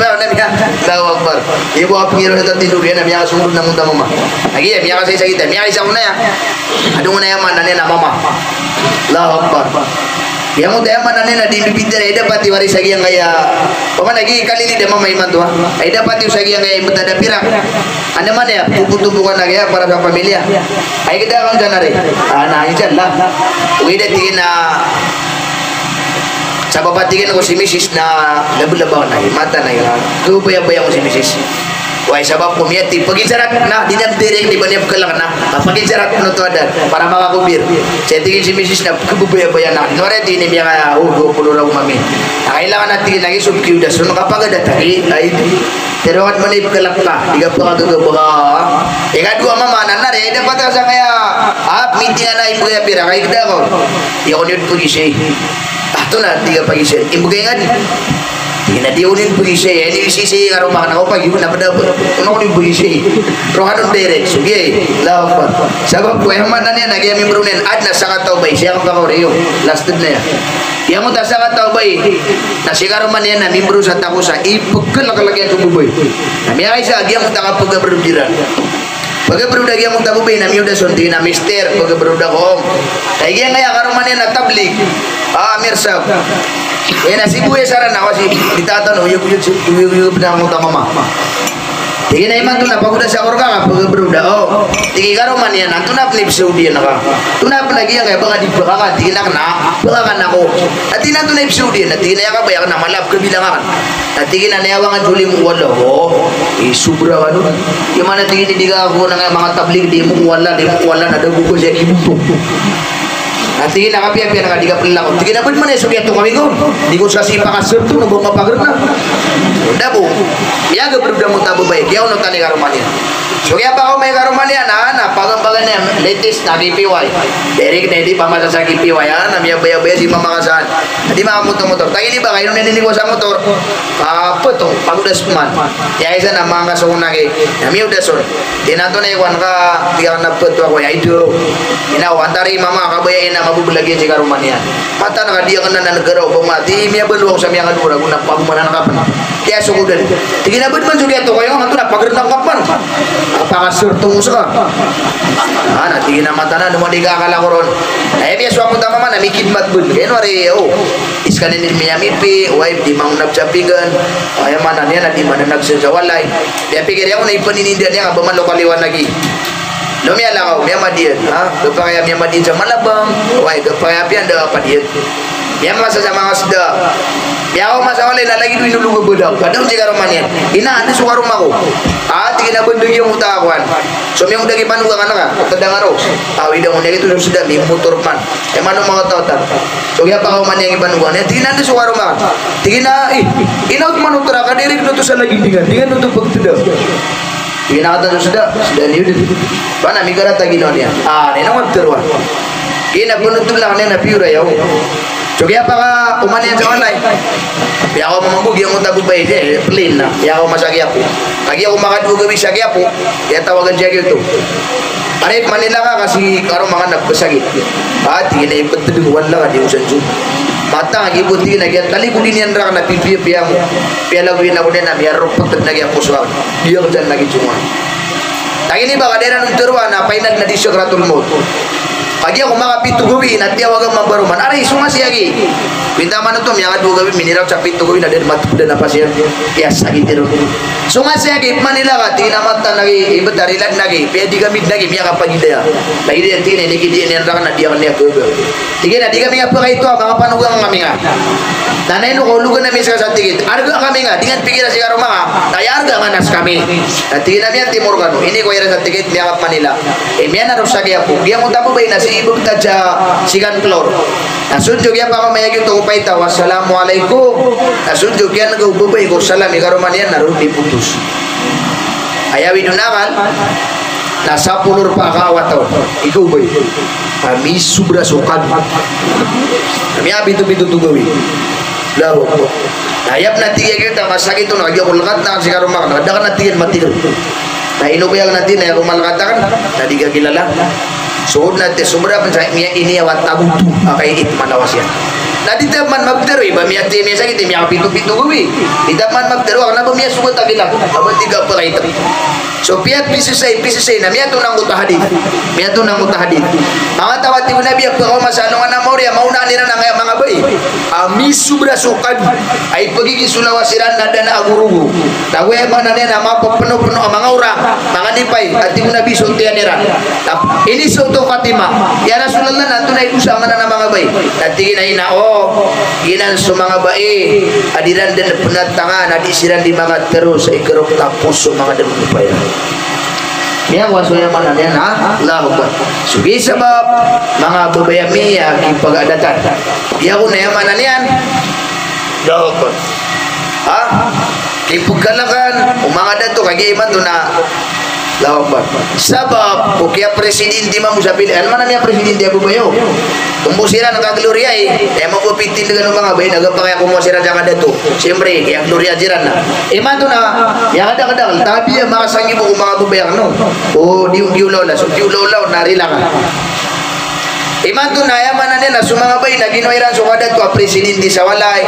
Ba, na miya, Allahu Akbar. Iya bo a pengiro na tatindog iyan a miyakasongod na angkoto a mama. Lagid iya, miyakasaisakit iya, miyakaisa ko na iya. Adn on a aya maana niyan na mama. Allahu Akbar. Giyangkoto a aya maana niyan na di mbibitiyarai, aya dapat i waris a giyangkaya. Pamana giya kalilid a mama imanto a. Aya dapat iyo sa giyangkaya imbtad a pirak. Anda man iya, tubo-tubo ka na kaya para sa pamilya. Ay, kita akan dyan, ari. Ah, na, insya Allah. Ogaid a tig iyan a, sabap a tig iyan ko si misis na lablaba na, mata na, aya. Kabayabaya ko si misis. Oway, sabap ko miyati, paginsarat na, di niyan direct, di ba niyan pkalak na, ah, paginsarat na oto a daan, para makakobir. Sii tig iyan si misis na, kababaya-baya na, di na wari tig iyan i miyaka, o, dowa polo ragon mami. Na kailangan a tig iyan a gisob ki Odas, so makapagada ta ki, ay, di. Pero antonaa i pkalak ka, di ka pakagagabaka. Ikadowa mama, na nari, ay dapat ka sangkaya, ah, meeting ana, imbgay a pira, kaigda ko. Di ako niyo pagisii. Ah, oto na, di ka pagisii. Imbgay nga di. Tig iyan a di ako niyo pagisii, eh, ini sisii ka roma akn, ako pagi, na pd a ba, ako niyo pagisii. Roo ka on direct, so giya, eh. Allahu Akbar. Sabap ko, aya maana niyan na giya membro niyan, adn a sakataw a babay, sii akn pakaori iyo. Last na iyan. Giyangkoto a sakataw a babay, na sii ka roma niyan na membro sa Takosa, ipkalklk iyan ko babay. Na miyakaisa, giyangkoto a kapagabrod iran. Pagabrod a giyangkoto a babay na miyoda son, tig iyan a, "Mister, pagabrod ako." Tig iyan a karoma niyan a tablig. Ah, Amir Sab. Aya na si Buya Saran na, kasi di tatano, uyog, uyog, uyog, uyog na angkoto a mama. Tig iyan a imanto na pagoda sa korka ka, pagabrod ako. Tig iyan a karoma niyan, antonaa pn i pzawdiyan ka? Antonaa pn a giyangkaya, ba ka di baka ka? Tig iyan a kna, baka ka na ako. Tig iyan a antonaa i pzawdiyan? Tig iyan a aya kabaya akn na mala a pkabilang akn. Na tig iyan a, na aya wangan so limo o Allah. O, isobra kano. Aya maana tig iyan i di ka ako na manga tablig, di mo ko Allah, di mo ko Allah, na da bo ko siya kiboto. Na tig iyan a kapiyapiya na ka di ka plalakaw. Tig iyan a bad man aya so kiyatokawing ko. Di ko sa sii pakaserto, no bo ka pagrna. Da bo. Miyagabrod angkoto a babay. Giya onotan i karoma niyan. So kiyapakaoma i karoma niyan, na, na pagambagan iyan, latest na K P Y. Direct na di pamasa sa K P Y, a, na miyabayabaya di mamakasan. Di makamotor-motor. Tagi di ba, kaino niyan inikowa sa motor? Ah, photo, pagodas pman. Aya isa na manga kasong na ki, na miyoda son. Tig iyan a antonaa i kowan ka, tig iyan a photo ako, aya ido. Ina, o, antaa i mama, kabaya iyan a mabablag iyan si karoma niyan. Mataan ka di akn na nagaraw, ba mati, miyabalo ako sa miyakadora, go na pagomanan ka pn. Kiyasokodan. Tig iyan a bad man so kiyatokawi, antonaa, pagrna ka pn. Pakaserto mo ska. Ah, na tig iyan a mataan a, no man di ka akala ko ron. Aya miyasowa ko ta mama na mikidmat bn. Kaya no ari, o. Iskanin iyan miyamipi, oway, di mangonab sa pinggan. Aya maana niyan na di mananag sa walay. Miyapikir iyan ko na ipanininda niyan ka ba man lokaliwan lagi. No miyalakaw, miyamadi iyan, ha? Gapakay a miyamadi iyan sa malabang, oway, gapakay a piya anda a padi iyan. Miyamasa sa manga sda. Miyakaoma sa walay na lagid o inolog a badaw. Badaw si karoma niyan. Ina, anda so karoma ko? Ah, tig iyan a bandagi angkoto a kowan. So, miyangkoda ki panogang ka na ka, tadang aro. Awid angkoto a giyoto so sda, mimotor man. Aya maana o manga taw-taw. So, kiyapakaoma niyan ki panogang iyan. Tig iyan a anda so karoma ko? Tig iyan a, eh, ina oto man o trak, direct oto sa lagid, tig iyan, tig iyan oto pagtda. Tig iyan a katawan so sda, sda niyo dn. Ba na mikarata ginawa niyan. Ah, na ino nga ptharoa. Tig iyan a pnotol akn iyan a piyoray ako. So kiyapakaoma niyan sa walay. Piyakaoma mambo giyangkoto a babay, eh, plane na. Piyakaoma sa kiyapo. Kagiya ko makadowa gawii sa kiyapo, kiyatawagan siya giyoto. Ari, Manila ka, kasi karoma ka na pkasakit. Ah, tig iyan a iptd ko, wala ka, di ko sanso. Mataan ka, giyoto, tig iyan a, kiyatalikodi niyan rakn a pipiyapiya ko. Piyalagoyan ako niyan a miyaropot na giya poso akn. Di akn dn lagid songowan. Tig iyan i ba ka da iran on tharoa na final na di sakratul maut. Kagiya ko makapito gawii na tiyawagan mambo a roo man. Ari, songa si Agi. Minta man oto, miyakadowa gawii, minirawat sa pito gawii na da dn matopd a napas iyan. Kiyasakit iron. Songa si Agi, Manila ka, tig iyan a mataan a Agi, ibt a rilad na Agi, piyadi kami dn a Agi, miyakapagilaya. Lagid iyan, tig iyan a inikidi niyan rakn a di akn niyan khaga. Tig iyan a di kami nga pakaito a manga panogang kami nga. Na ino ko ologan ami ska sa tikit. Arga kami nga, di nga pikira si karoma nga. Na aya arga nga na skami. Na tig iyan a miyatimor kano. Inikowa iran sa tikit, miyaka-Manila. Eh, miyanaro sa kiyapo. Giyangkoto a babay na sii btad sa second floor. Na so dn so kiyapakaoma iyan giyoto ko paita, "Wassalamu alaikum." Na so dn so kiyanega o babay ko salam i karoma niyan na roo di potos. Aya awid on a akal, na sapolo rpa ka awataw. Ikaw ba i? Kami sobra so kad. Kami a pito-pito to gawii. Allahu Akbar. Na aya pn a tig iyan giyoto a masakit on, na kagiya ko lkat akn si karoma akn, na da akn a tig iyan matigr. Na ino ba aya akn a tig iyan a aya ko malkat akn, na di ka kilala. So na tig iyan, sobra pn sa miya ini a wata boto a kay it manawas iyan. Na di ta pman maptharo i ba miyati, miyasakit i miyakapito-pito gawii. Di ta pman maptharo a kna ba miyasogat a kilak. A ba di ka pakaito. So piyapisisay, pisisay na miyatonang ko ta hadith. Miyatonang ko ta hadith. Manga taw a tig o Nabi a pkaoma sa alongan a maori a maonaan iran angkaya manga babay a misobra so kad a ipagigii so lawas iran na da a gorogo. Tago aya maana niyan na mapapno-pno a manga orang, manga lipay, a tig o Nabi so tiyan iran. Na iniiza oto o Fatima, "Ya Rasulullah, na antonaa i dosa angkanan a manga babay?" Na tig iyan a ina o Giyanan so manga bai a di ran dn pnatangan a di siran di makatharo sa ikarok na poso manga dn ko paya. Miyakowa so aya maana niyan, ha? Allahu Akbar. So giya sabap manga babay ami a kipagadatan. Giya ko na aya maana niyan. Allahu Akbar. Ha? Kipagkalakan o manga dato, kagiya imanto na, Allahu Akbar. Sabap ko kiyapresidente mambo sa pili, ano man a miyapresidente a babay o. Kmbo siran ka Gloria i, aya mambo a pitindgan o manga babay na gapakay a komowa siran sa kadato. Siyempre, kiya-Gloria siran na. Imanto na, miyakadakdakl, tabiya, makasanggibo ko manga babay a kano. O, di, di olaola, so di olaola, o, na rila ka. Imanto na aya maana niyan na so manga bai na kinowa iran so kadato a presidente sa walay,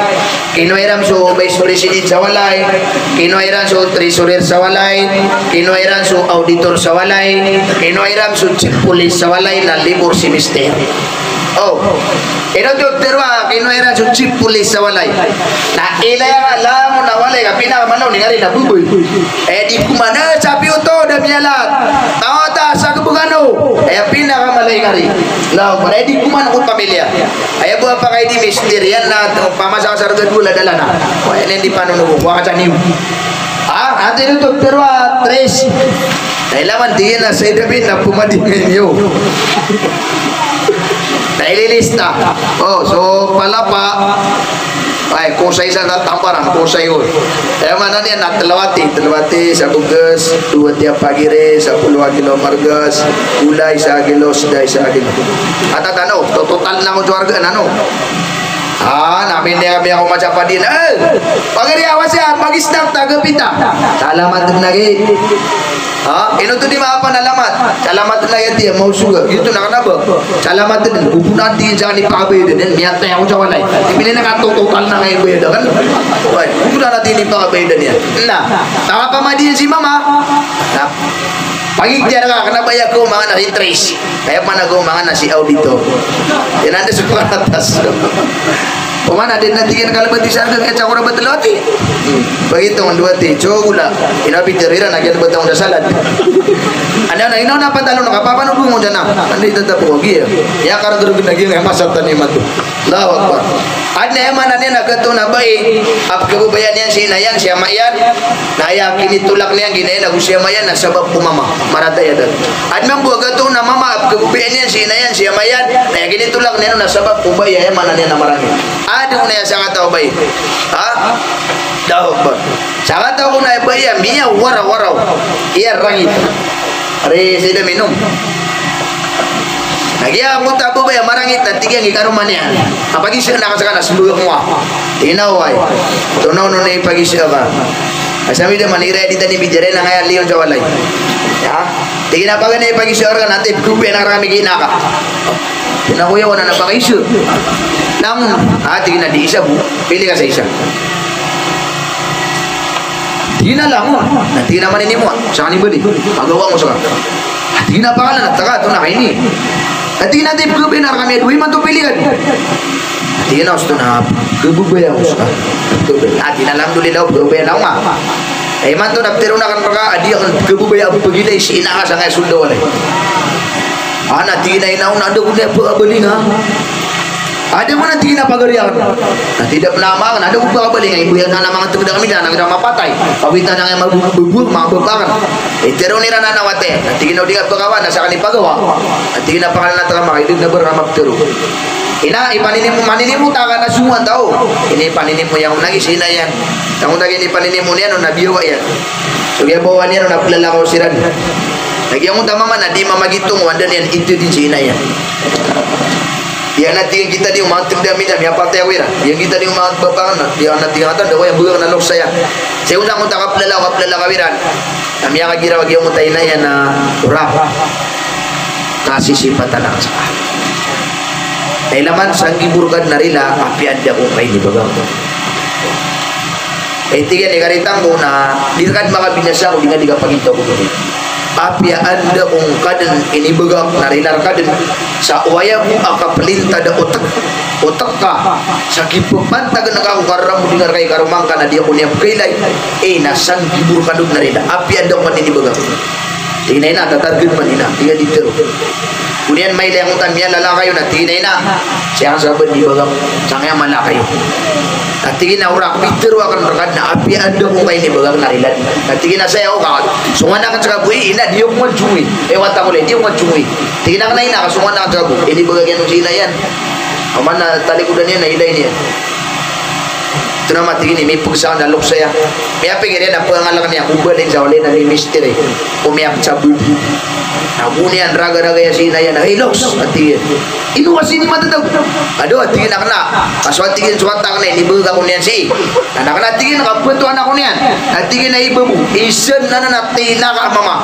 kinowa iran so vice president sa walay, kinowa iran so treasurer sa walay, kinowa iran so auditor sa walay, kinowa iran so chief police sa walay na labor si mister. O, ino oto tharoa, kinowa iran so chief police sa walay. Na ilaya ka langon a walay ka pinakamalaw ni ngari na babay. Aya di koman, eh, sapi oto da miyalat. Tawa ta sa kebegano. Aya pinakamalaw i ngari. Allahu Akbar. Aya di koman ko pamilya. Aya bo a pakay di mister iyan na pamasa ka sa rega dowa ladalan a. Wa, aya niyan di panonogo. Wa ka sa niyo. Ah, antonaa oto tharoa, tres. Na ilaman di na sa idabin na pumadi niyo. Na ililista. O, so palapa. Ay, kosay sa Tamparan, kosay on. Aya maana niyan na tlo wati, tlo wati sa begas, dowa wati a pagiri, sapolo a kilo a margas, golay isa a kilo, sida isa a kilo. Ata tano, tototal na ko so arga na, no? Ah, na miyakowa sa padi na. Eh, pagiri, awas iyan, pag-snack ta, gapita. Salamat lagi. Ha? Ino oto di maapa na alamat? Sa alamat na aya di, maosoga. Giyoto na kna ba? Sa alamat na, o bo na di sa kna ipakabayadan iyan, miyataya ko sa walay. Di pili na ka tototal na kaibayada kan? Way, o bo na di ipakabayadan iyan. Na, pakapamadi iyan si mama. Na, pagikhtiyar ka, kna ba aya ko manga na si tres. Aya pman a ko manga na si auditor. Iyan anda sa pangaratas. Pman a di na tig iyan kalbati sa arga, kaya sa kora ba tlo wati. Pagitong dowa wati, so gola. Ino a pitero iran a giya na ba tawon sa salad. Anda na, ino na pantalon ka, papanodong on dyan na. Anda i tatapo ko, giya. Aya kargarg na giya, aya masatan imanto. Allahu Akbar. Adn a aya maana niyan a giyoto na bai a pkhababayaan iyan si ina iyan, si ama iyan. Na aya kinitolak niyan, ina iyan ago si ama iyan na sabap ko mama. Marata aya dn. Adn mambo a giyoto na mama a pkhababayaan iyan si ina iyan, si ama iyan. Na aya kinitolak niyan on na sabap ko bai, aya maana niyan na marangit. Adn on aya sakataw a bai. Ha? Allahu Akbar. Sakataw ko na bai a miyawarawaraw. Iyarangit. Ari sida minom. Na giya angkoto a babay a marangit na tig iyan i karoma niyan. Kapagisa na ka sa kna, smbag ako a. Tig iyan a oway. Tonaw on i pagisa ka. Asa mi da man iran di tani bidiyaran na ngaya liyon sa walay. Ya. Tig iyan a paganay a pagisa ka rka na tig ko biyan a rka mi kina ka. Tig iyan a koya, wana na pakaisa. Langon. Ah, tig iyan a di isa bo. Pili ka sa isa. Tig iyan a langon. Na tig iyan a maninimo a. Sa kani bali. Pagawa mo sa ka. Tig iyan a pangalan a taka to na kaini. Tig iyan a di pkhababayaan rka mi a dowa imanto pili ka. Tig iyan a osto na pkhababayaan ko ska. Tig iyan a alhamdulillah, pkhababayaan ako nga. Imanto na ptharoon akn rka a di akn pkhababayaan a pagilay si ina ka sangkaya sold a walay. Ana, tig iyan a ina on, anda ko niyan pakabalingan? Anda ko na, tig iyan a pagari akn. Na tig iyan a pnama akn, anda ko pakabalingan? Iboya na manga tgda kami na, na mapatay. Pawita na ngaya mabubug, mabubug, manga bapa akn. Itero iran a nawate. Na tig iyan a o di ka pagawa, na sakn i pagawa. Na tig iyan a pangalan a taka makaideg na ba rka maptero. Ina, ipaninimo, maninimo ta ka na songowan ta o. Inipaninimo iyan on lagi si ina iyan. Tangkod a inipaninimo niyan on na biyawa iyan. So giya bawa niyan on na plalakaw siran. Na giya angkoto a mama na di mamagitong o anda niyan itedin si ina iyan. Di ana tig iyan, kita di o manga tgda mi na miyapatay ako iran. Di ana tig iyan, kita di o manga bapa akn na. Di ana tig iyan, anda ko iyan bgan a lokes aya. Sii ko sa angkoto a kaplalakaw, kaplalakaw iran. Na miyakagiraw a giya angkoto a ina iyan na orap. Kasisipatan ka ska. Na ilaman sa nggibo rka dn a rila, apiya anda ko ngka inibagak. Eh, tig iyan i karitang ko na di rka dn makabinasa ko di ngka di kapagitaw ko dn. Apiya anda ko ngka dn inibagak na rila rka dn. Sa oway ako a kaplintad a otk, otk ka. Sa kipapantag ngka ko karram o di ngka rka i karoma ngka na di ako niyan pkailay. Eh, na sa nggibo rka dn a rila. Apiya anda ko ngka dn inibagak. Tig iyan a ina, tatargn man ina. Tig iyan a di tero. Oniyan mailay angkoto a miyalalakayon, a tig iyan a ina, siyang sabaad i bagak, sangkaya malakayon. A tig iyan a orak pitharo akn rka na apiya adn ako ka inibagak na rilad. A tig iyan a saya o ka, songowan akn ska bo i ina, di ako madjongoy. E wata ko lay, di ako madjongoy. Tig iyan a kna ina, ka songowan akn ska bo. Inibagak iyan on si ina iyan. Oman na talikodan iyan na ilay niyan. Ito na ma tig iyan i mipgsang na loks aya. Miyapikir iyan a pngangalkn iyan ko balin sa walay na mimistiri. Ko miyapsabd. Na go niyan ragaragaya si ina iyan a, "Hey, loks," a tig iyan. "Ino ka sii ini matatago?" "Ado," a tig iyan a kna. "Ka so," a tig iyan, "so wata akn na inibagak ako niyan sii. Na kna," a tig iyan, "kaptowan ako niyan." A tig iyan a, "Iba bo, isa anan a tinaka a mama."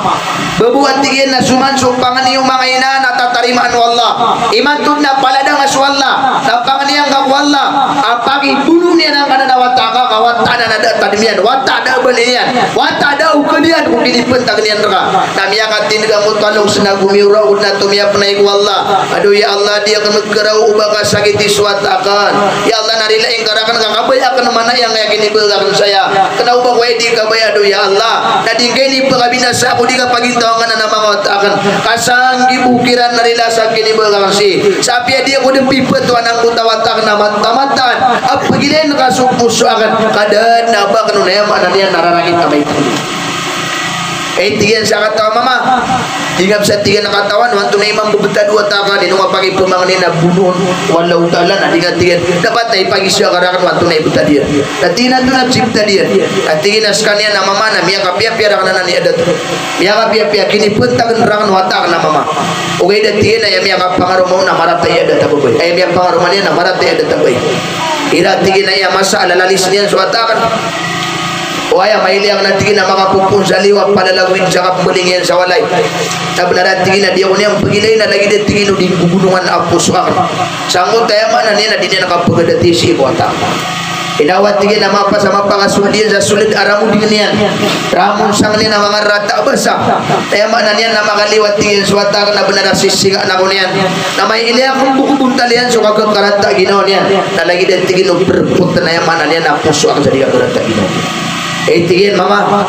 Ba bo, a tig iyan, na so man so pangni o manga ina na tatarimaan o Allah. Imanto na palad angka so Allah, na pangni angka ko Allah a pakibonoon iyan angkanan a wata ka, ka wata anan a da a tadm iyan, wata a da a bali niyan, wata a da a okd iyan ko kinipntag niyan rka. Na miyakatindg angkoto a loks na gomiyoraok na tomiyapnay ko Allah. Ado ya Allah, di akn karaw o ba kasakiti so wata akn. Ya Allah, na rilai ngka rakn ka kabaya akn man aya angkaya kinibagak akn saya. Kna o ba ko aya di kabaya, ado ya Allah, na di ngka inipakabinasa ko di kapagintaw angkanan a manga wata akn. Ka sanggibo kiran na rila sa kinibagak akn sii. Sa apiya di ako dn piptowan angkoto a wata akn a matamataan a pgilayn ka so poso akn. Ka da dn a ba akn on, aya maana niyan na rarakit a maito." Aya tig iyan sa katawan a mama. Di ngka bs, a tig iyan, a katawan o antonaa i mambtad o wata akn, ino nga pakipmangnin a bonoon o Allahu Ta'ala, na di ngka, tig iyan, dapat a ipagiza ka rakn o antonaa i btad iyan. Na tig iyan a antonaa bs i btad iyan. Na tig iyan a skaniyan a mama na miyakapiyapiya rakn anan i adat. Miyakapiyapiya, kinipntagn rakn o wata akn a mama. Ogaid, a tig iyan, a aya miyapangaroma on na marata i adat a babay. Aya miyapangaroma niyan na marata i adat a babay. Igira, tig iyan, a aya masa a lalalis niyan so wata akn, o aya mailay akn, a tig iyan, a makapopoon sa liyo a palalagwid sa kapmbaling iyan sa walay. Na bnar, a tig iyan, a di ako niyan pgilayn a lagid, a tig iyan, o di nggogonongan a poso akn. Sangkoto, aya maana niyan, a di niyan kapgadati sii ko wata akn. Ino, a tig iyan, a mapasa, mapakasold iyan sa sold a ramoding iyan. Ramon sangnin a manga rata a basa. Aya maana niyan na makaliyo, a tig iyan, so wata akn na bnar a sisingaan ako niyan. Na mailay akn bo ko bontal iyan so kakakarata a ginawa niyan. Na lagid, a tig iyan, o prpot na, aya maana niyan na poso akn sa di kakarata a ginawa niyan. Aya tig iyan, mama,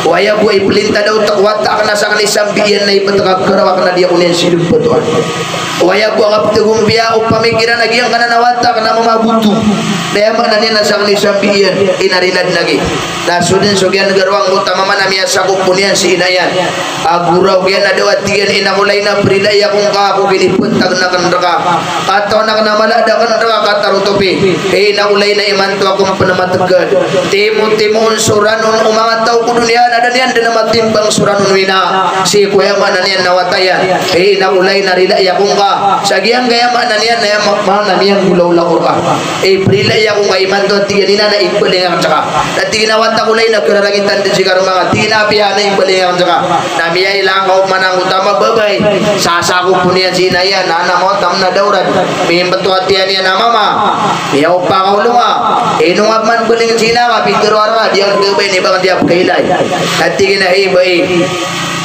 o aya bo a iplinta daw ko wata akn a sakn i sambi iyan na ibt ka karaw akn a di ako niyan sdmptowan. O aya bo a kaptgompiya o pamikiran a giyangkanan a wata akn a mama a boto. Na aya maana niyan na sakn i sambi iyan, ina, rilad na gi. Na so dn so giyan garo angkoto a mama na miyasakop on iyan si ina iyan. Ago raok iyan a da, a tig iyan, ina ko lay, na prilai ako ngka ko kinipntagn akn rka. Katawan akn a mala a da akn rka katarotopi. Ina ko lay, na imanto ako pn matgad. Timotimoon so ranon o manga taw ko doniya na da niyan dn matimbang so ranon o ina sii ko, aya maana niyan na wata iyan. Ina ko lay, na rilai ako ngka sa giyangkaya, maana niyan na aya ma-, maana niyan, golawla ko rka. Iprilai ako ngka imanto, a tig iyan, ina, na ibaling akn ska. Na tig iyan a wata ko lay, na kararangitan dn si karoma ngka, tig iyan, a apiya na ibaling akn ska. Na miyailay angka oman angkoto a mababay. Sasakop on iyan si ina iyan, na ana mo tamna dawran. Mimbtoat iyan iyan a mama. Miyaopa ka olo nga. Ino nga pman baling si ina ka, pitharo a rka, di akn kabaya ini ba akn di a pkailay. Na tig iyan a, hey, bai.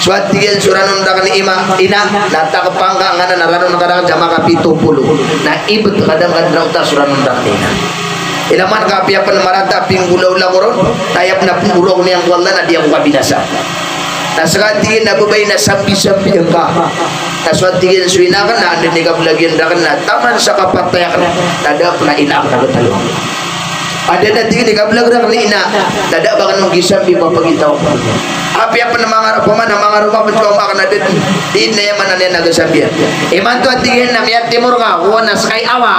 So, a tig iyan, so ranon rakn i ima, ina, na takpa ngka angkanan a ranon ka rakn sa makapito polo. Na ibt ka dn, ka dn a otas so ranon rakn i ina. Ilay man ka apiya pn marata a pinggolawla ko ron, na aya pn a pnggolawla ko niyan ko Allah na di ako kabinasa. Na ska, a tig iyan, a babay na sambi-sambi ngka. Na so, a tig iyan, so ina akn na anda i kablag iyan rakn na taman sa kapatay akn na da pn a ina akn a katalo. Anda, a tig iyan, i kablag rakn i ina, na da ba akn on gisambi ko a pagintaw. Apiya pn manga, opama na mangaroma pn so ama akn na da dn, di na aya maana niyan na kasambian. Imanto, a tig iyan, na miyatimor ka, o na ska i awa.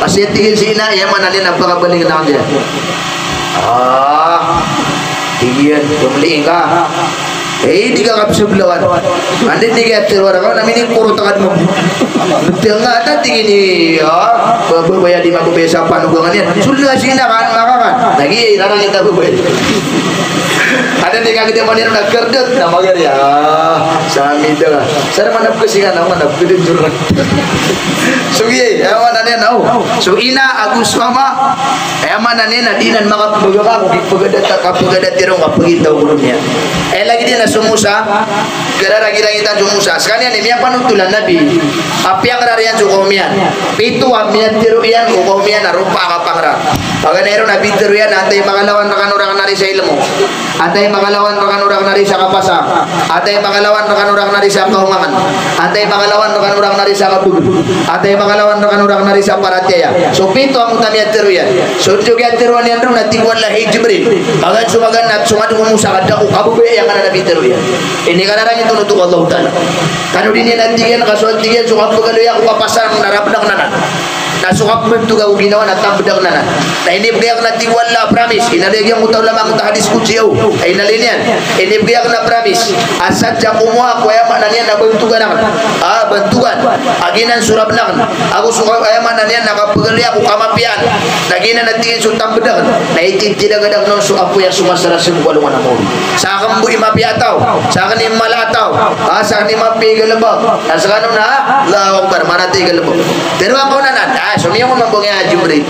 Kasi, a tig iyan, si ina, aya maana niyan na pakabaling na kn diyan. Ah, tig iyan, pmli ka. Eh, di ka kapsablawan. Anda di ka tiro, na minikorot ka dn. Betul nga, a tig iyan, ah, babaya di mababaya sa panogangan iyan. Sulda sina kan, makakan. Lagi, rarang kita babaya. Anda di ka kita manir na kerdot, na magar iyan. Ah, sa mida ka. Sa manap ka singa, na manap ka dn. So, iya, aya maana niyan, o. So, ina ago so ama, aya maana niyan na di nan makapbagak ko, di pagadat, kapagadat iran, kapagintaw ko niyan. Aya lagid iyan na so Musa, gararagirangitan so Musa. Skaniyan i miyapanotolan Nabi a piyangrar iyan so kawm iyan. Pito a miyatiro iyan ko kawm iyan a ropa a kapangrar. Paganay ron na pitiro iyan a antai makalawan rkano rakn ari sa ilmo. A Antaa i makalawan rkano rakn a di sa kapasang? Antaa i makalawan rkano rakn a di sa kaongangan? Antaa i makalawan rkano rakn a di sa kabagr? Antaa i makalawan rkano rakn a di sa paratiyaya? So pito a angkoto a miyatharo iyan. So, so kiyatharo iyan roo na tig o Allah, hay Jibril, magaan so magaan na so ngka dn o Musa ka da ko kababaya angkanan a pitharo iyan. Inikararangit on oto o Allahu Ta'ala. Kano di niyan a tig iyan ka so, tig iyan, so kapagaloy ako kapasang na rabn akn anan. Na so kapmbthoga ko ginawa na tambd akn anan. Na inibgay akn a tig o Allah a promise. Inaloy a giyangkoto a ulama angkoto a hadis qudsi, o. Ay inaloy niyan. Inibgay akn a promise a sadn sa komowa ko, aya maana niyan na banthogan akn. A, banthogan. A giyanan so rabn akn. Ago so ka-, aya maana niyan na kapagaloy ako kamapiyaan. Na giyanan a tig iyan so tambd akn. Na ititindg akn on so apoy a somasarasm ko alongan a maori. Sakn bo i mapiya a taw, sakn i mala a taw, a, sakn i mapiya i galbk. Na skano na, Allahu Akbar, marata i galbk. Tharoa ngka on anan, a, somiyong mambo ngiya Jibril.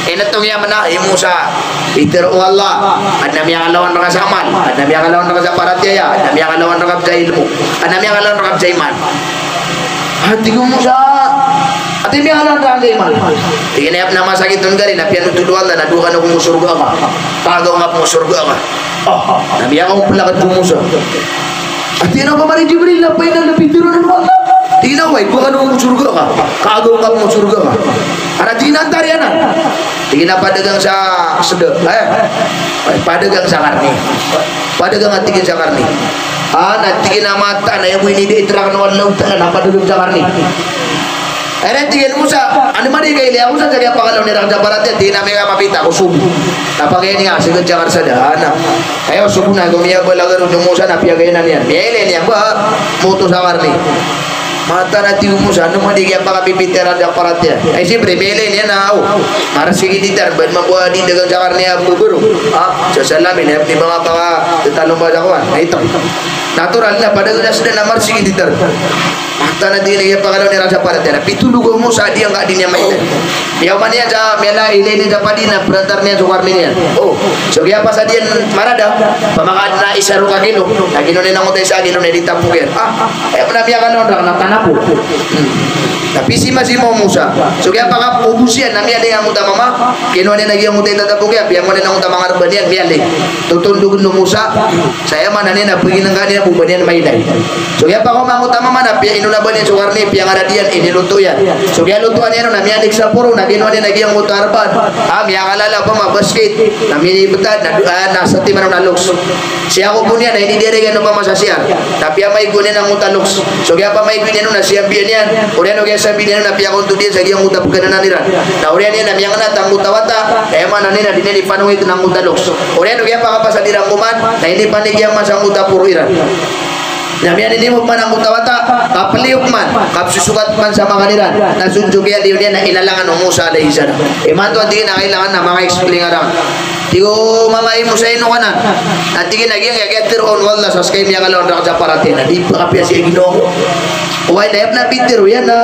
Inatong iyan man a, hay Musa, pitharo o Allah, adn a miyakalawan rka sa amal, adn a miyakalawan rka sa paratiyaya, adn a miyakalawan rka sa ilmo, adn a miyakalawan rka sa iman. A, tig o Musa, antaa i miyakalawan rka sa iman? Tig iyan a aya pn a masakit on gari na piyanothol o Allah na dowa kano ko sorga ka. Kagaw ngka pn ko sorga ka. A, na miyakaompl a kd ko Musa. A tig iyan a, opama di Jibril, na painal na pitharo anan o Allah. Tig iyan a, oway, dowa kano ko sorga ka. Kagaw ngka pn ko sorga ka. Ana tig iyan a, antaa riyan anan? Tig iyan a, padagang sa sda, e. Padagang sa karni. Padagang a tig iyan sa karni. A, na tig iyan a mataan a aya bo ini di itra akn o Allahu Ta'ala na padagang sa karni. Aya tig iyan o Musa, ano man i kailay ako sa kiyapakalawan iran sa paratiyaya, tig iyan a miyaka mapita ko sobo. Na pagayan iyan, sigad sa karsada, ana. Aya sobo na, go miyabalagar o Musa na piyagayanan iyan. Miyailay niyan ba, moto sa karni. Mataan a tig o Musa, ano man i kiyapakapipita iran sa paratiyaya. Ay, siyempre, miyailay niyan na, o, marasik i ditar, ba mambo a di dagang sa karni a boboro. A, sa salamin, aya pn i manga paka, tatalomba sa kowan. Ay, ito. Natural na, padagang sa sda na marasik i ditar. Mataan a tig iyan a kiyapakalawan iran sa paratiyaya. Pitolog o Musa a di angka di niyan mailay. Miyaoma niyan sa, miyala, ilay niyan sa padi na prantar niyan so karni niyan. O, so kiyapasad iyan marada, opama ka adn a isa roo ka kilo, na kinowa niyan angkoto a isa a kilo na initapok iyan. A, aya pn a miyakalawan rka na tanapok. Hmm. Na pisimasima o Musa. So kiyapakaobos iyan na miyalay angkoto a mama, kinowa niyan a giyangkoto a itatapok iyan, piyangowa niyan angkoto a manga rba niyan, miyalay. Totondog o Musa. Sa aya maana niyan na pginngka niyan bo ba niyan mailay. So kiyapakaoma angkoto a mama na piyainolaban iyan so karni, piyangarad iyan, iniloto iyan. So kiyalotoan iyan on na miyanik sa poro, na kinowa niyan a giyangkoto a rba. A, miyakalala opama basket, na minibtad, na do-, a, na satiman on a loks. Siyako bo niyan na inidirek iyan opama sa C R. Na piyamaigo niyan angkoto a loks. So kiyapamaigo niyan on na siyambian iyan. Oriyan o kiyasambi niyan on na piyakontod iyan sa giyangkoto a pkhananaan iran. Na oriyan iyan na miyangnat angkoto a wata, na aya maana niyan na di niyan ipanongit angkoto a loks. Oriyan o kiyapakapasad iran koman, na inipanik iyan man sangkoto a poro iran. Na miyaninimo pman angkoto a wata, kaplio pman, kapsosogat pman sa makan iran. Na so dn so kiyaliyo niyan na ilalangan o Musa alayhis salam. Imanto a tig iyan a kailangan na manga-explain ka rakn. Tig o mama, hay Musa, ino ka nan? Na tig iyan a giyangkaya kiyatharo on o Allah sa ska i miyakalawan rakn sa paratiyaya na di pakapiya sii ginawa ko. Oway, na aya pn a pitharo iyan na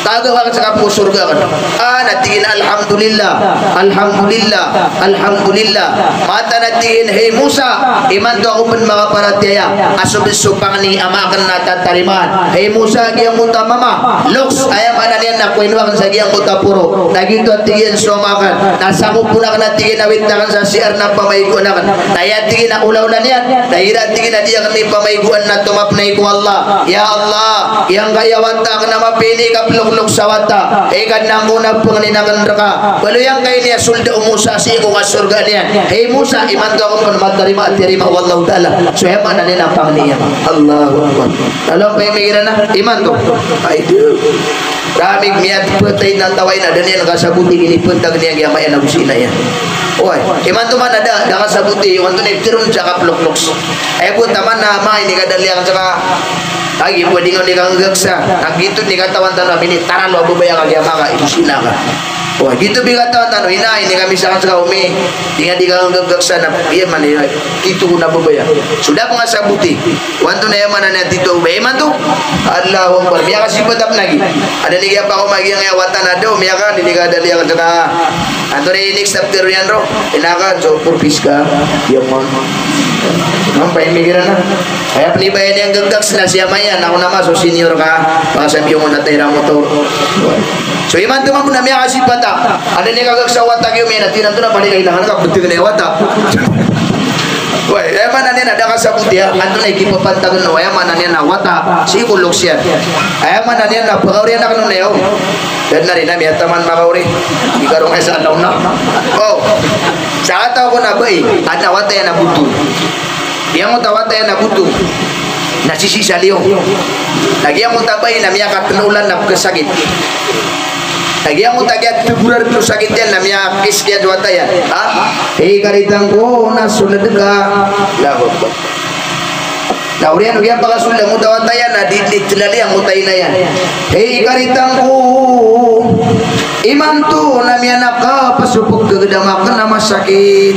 Tagaw akn sa kapngosorga akn. A, na tig iyan, "Alhamdulillah, alhamdulillah, alhamdulillah." Mataan a tig iyan, "Hay Musa, imanto ako pn makaparatiyaya a so bs so pangni a maakn na tatarimaan." Hay Musa, giyangkoto a mama, loks, aya maana niyan na koinowa akn sa giyangkoto a poro. Na giyoto a tig iyan so ama akn, na sakopon akn a tig iyan a wit akn sa C R na pamaigoan akn. Na aya tig iyan a olaola niyan, na igira tig iyan a di akn pamaigoan na tomapnay ko Allah. Ya Allah, giyangkaya wata akn a mapiya ini kaplokloks a wata. Hay Kadnan ko, na pangnin akn rka. Baloy angkaini a sold o Musa sii ko kasorgaan iyan. Hay Musa, imanto ako pn matarima, tarima o Allahu Ta'ala. So aya maana niyan na pangni iyan. Allahu Akbar. Lalo pn imigiran na, imanto. Ay, di. Ramig miyatpatay na taw a ina, da niyan kasaboti, inipantag iyan giya ama iyan ago si ina iyan. Oway, imanto man a da, da kasaboti, imanto na iptharoon sa kaplokloks. Aya bo taman na ama, inikadaliya akn sa ka, agi bo di nga, di ka nggagsa. Na giyoto di katawan tano a minitaral o babay a ka giya ama ka, igo si ina ka. Oway, giyoto di katawan tano, ina, inikamisakan sa ka, omi, di nga di ka nggagsa na, iya man, iya, giyoto ko na babay a. So da pn kasaboti. Imanto na aya maana niyan tito, ba imanto? Allahu Akbar. Miyakasipat a pn lagi. Adn i kiyapakaoma giyangkaya wata na da, miyaka, di nikadaliya akn sa ka. Antonaa i next after iyan roo? Ina ka, so, purpose ka. Iya man. Mambo pn imigiran na. Aya pn i ba iyan gagaks na si ama iyan, ako na ma, so senior ka, pakasambi on na tayra motor. So, imanto mambo na miyakasipat a. Adn i kagagaks a wata, giyoto, ina, tig iyan, antonaa pn i kailangan ka, btng na aya wata. Oway, aya maana niyan na da ka sabot iyan, antonaa i kipapantag o, aya maana niyan na wata, sii ko loks iyan. Aya maana niyan na pakaorian akn on aya. Da dn a ri na miyataman makaori. Di ka roo nga sa law na. O. Sakataw ko na bai, adn a wata iyan a botong. Giyangkoto a wata iyan a botong na sisii sa liyo. Na giyangkoto a bai na miyakatlo olan na pkhasakit. Na giyangkoto a giya tgorar ko sakit iyan na miyakis kiyan so wata iyan. Ha? Hey, karitang ko, na sold ka. Allahu Akbar. Na oriyan o giyangkoto a kasold angkoto a wata iyan na di, di tlali angkoto a ina iyan. Hey, karitang ko, imanto na miyanakap so pkhagdam akn a masakit.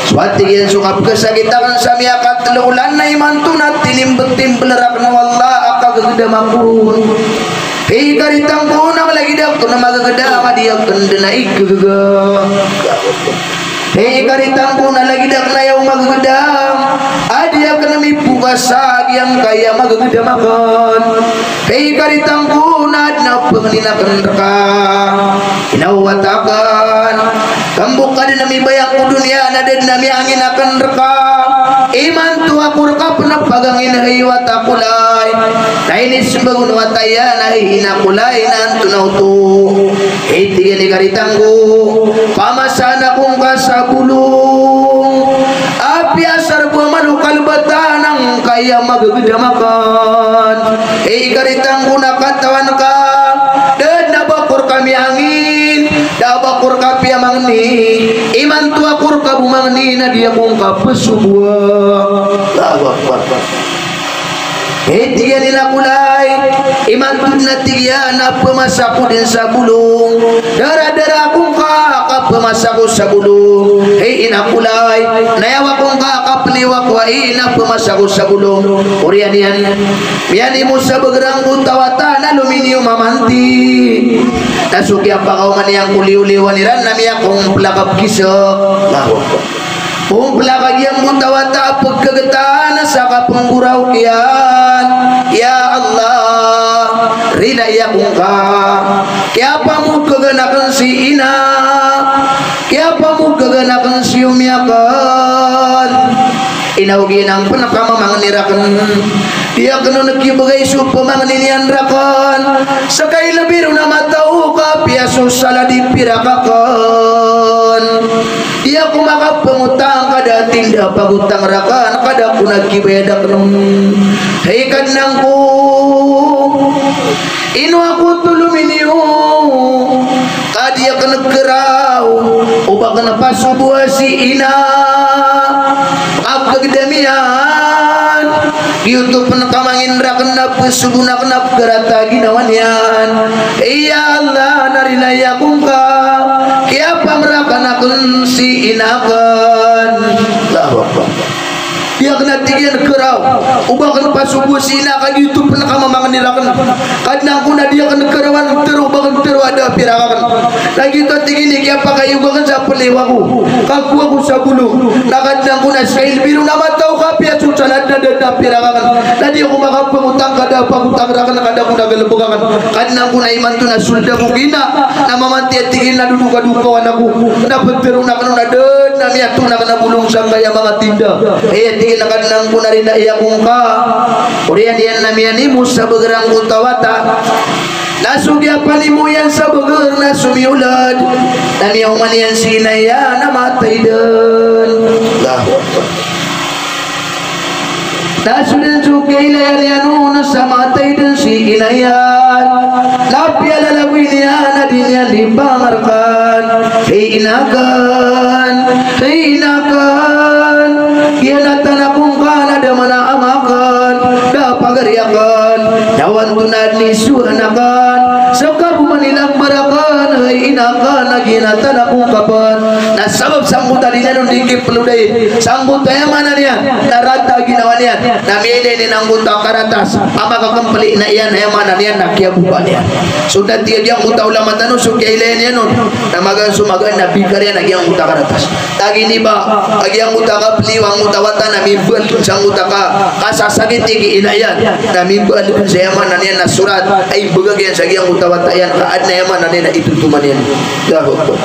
So, a tig iyan, so kapkhasakit akn sa miyakatlo olan na imanto na tinimbl-timbl rakn o Allah a kagdam akn. Hey, karitang ko, na lagid akn a magagdam a di akn dn a igagaga. Hey, karitang ko, na lagid akn a aya o magagdam a di akn mipokas sa giyangkaya magagdam akn. Hey, karitang ko, na adn a pangnin akn rka. Ina o wata akn. Kambo ka dn a mibayang ko doniya na da dn a miyangin akn rka. Imanto ako rka pn a pagangin, hay wata ko lay. Na inismbag o wata iyan a hay ina ko lay, na antonaa oto? Hey, tig iyan, i karitang ko, pamasaan ako ngka sa bolong. Apiya sa rbo a mano kalbatan angkaya magagdam akn. Hey, i karitang ko, na katawan ka, da dn a ba ako rka miyangin, da a ba ako rka piyamangni. Imanto ako rka bo mangni na di ako ngka psoboa. Allahu Akbar. Hey, tig iyan, ina ko lay, imanto dn a tig iyan a pmasa ako dn sa bolong. Dara-dara ako ngka ka pmasa ako sa bolong. Hey, ina ko lay, na aya ako ngka ka pliyo ako ai na pmasa ako sa bolong. Oriyan iyan, miyanimo sa bgrangkoto a wata na lominiyo mamanti. Na so kiyapakaoma niyan ko liyo-liyowan iran na miyakompla ka pkisek. Allahu Akbar. Kompla ka giyangkoto a wata a pkhagtan sa kapnggoraok iyan. Ya Allah, rilai ako ngka. Kiyapamogkagan akn si ina. Kiyapamogkagan akn si omi akn. Ina, o giyanan pn a kamamangni rakn. Di akn on kibgay so pamangni niyan rakn. Ska i lbi ron a mataw ka apiya so salad i pirak akn. Di ako makapngotang ka da a tinda a pagotang rakn, ka da ako na kibayad akn on. Hay Kadnan ko, ino ako oto lominiyo, ka di akn kraw o ba akn pasoboa si ina. Kapagdam iyan, giyoto pn a kamangni rakn na psoboon akn a pkarata a ginawa niyan. Ya Allah, na rilai ako ngka. Kiyapamrakan akn si ina akn. Allahu Akbar. Di akn, a tig iyan, kraw o ba akn pasoboa si ina ka giyoto pn a kamamangni rakn. Kadnan ko, na di akn kraw a tharo o ba akn tharo a da a pirak akn. Na giyoto, a tig iyan, i kiyapakaiyoga akn sa pliyo ako, kakowa ako sa bolong. Na Kadnan ko, na ska i lbi ron a mataw ka apiya so salad na da a da a pirak akn. Na di ako makapngotang ka da a pagotang rakn, ka da ako na galbk akn. Kadnan ko, na imanto na sold ako ki ina, na mamanti, a tig iyan, na dodokadokawan ako. Na ptharoon akn on a da dn a miyatoon akn a bolong sangkaya manga tinda. Aya tig iyan a Kadnan ko, na rilai ako ngka. Oriyan iyan na miyanimo sa bgr angkoto a wata. Na so kiyapanimo iyan sa bgr na somiyolad. Na miyaoma niyan si ina iyan a matay dn. Allahu Akbar. Na so dn so kiyailaya niyan on sa matay dn si ina iyan, na piyalalagoy niyan a di niyan di pangarkan. Hay ina akn, hay ina akn, giyanatan ako ngka na da man a ama akn, da a pagari akn, na o antonaa dn i sohan akn, ska bo man i lambar akn, hay ina akn, a giyanatan ako ngka pn. Na sabap sangkoto a di niyan on di kiploday sangkoto, aya maana niyan na rata a ginawa niyan, na miyailay niyan angkoto a karatas a makakmpl i ina iyan, aya maana niyan na kiyaboka niyan. So da, tig a giyangkoto a ulama tano, so kiyailaya niyan on na magaan so magaan na bikar iyan a giyangkoto a karatas. Tig iyan i ba a giyangkoto a kapliyo angkoto a wata na mimbaal sangkoto a ka, kasasakiti ki ina iyan, na mimbaal sa, aya maana niyan na sorat a ibgay iyan sa giyangkoto a wata iyan, ka adn a, aya maana niyan na itotoman iyan. Allahu Akbar.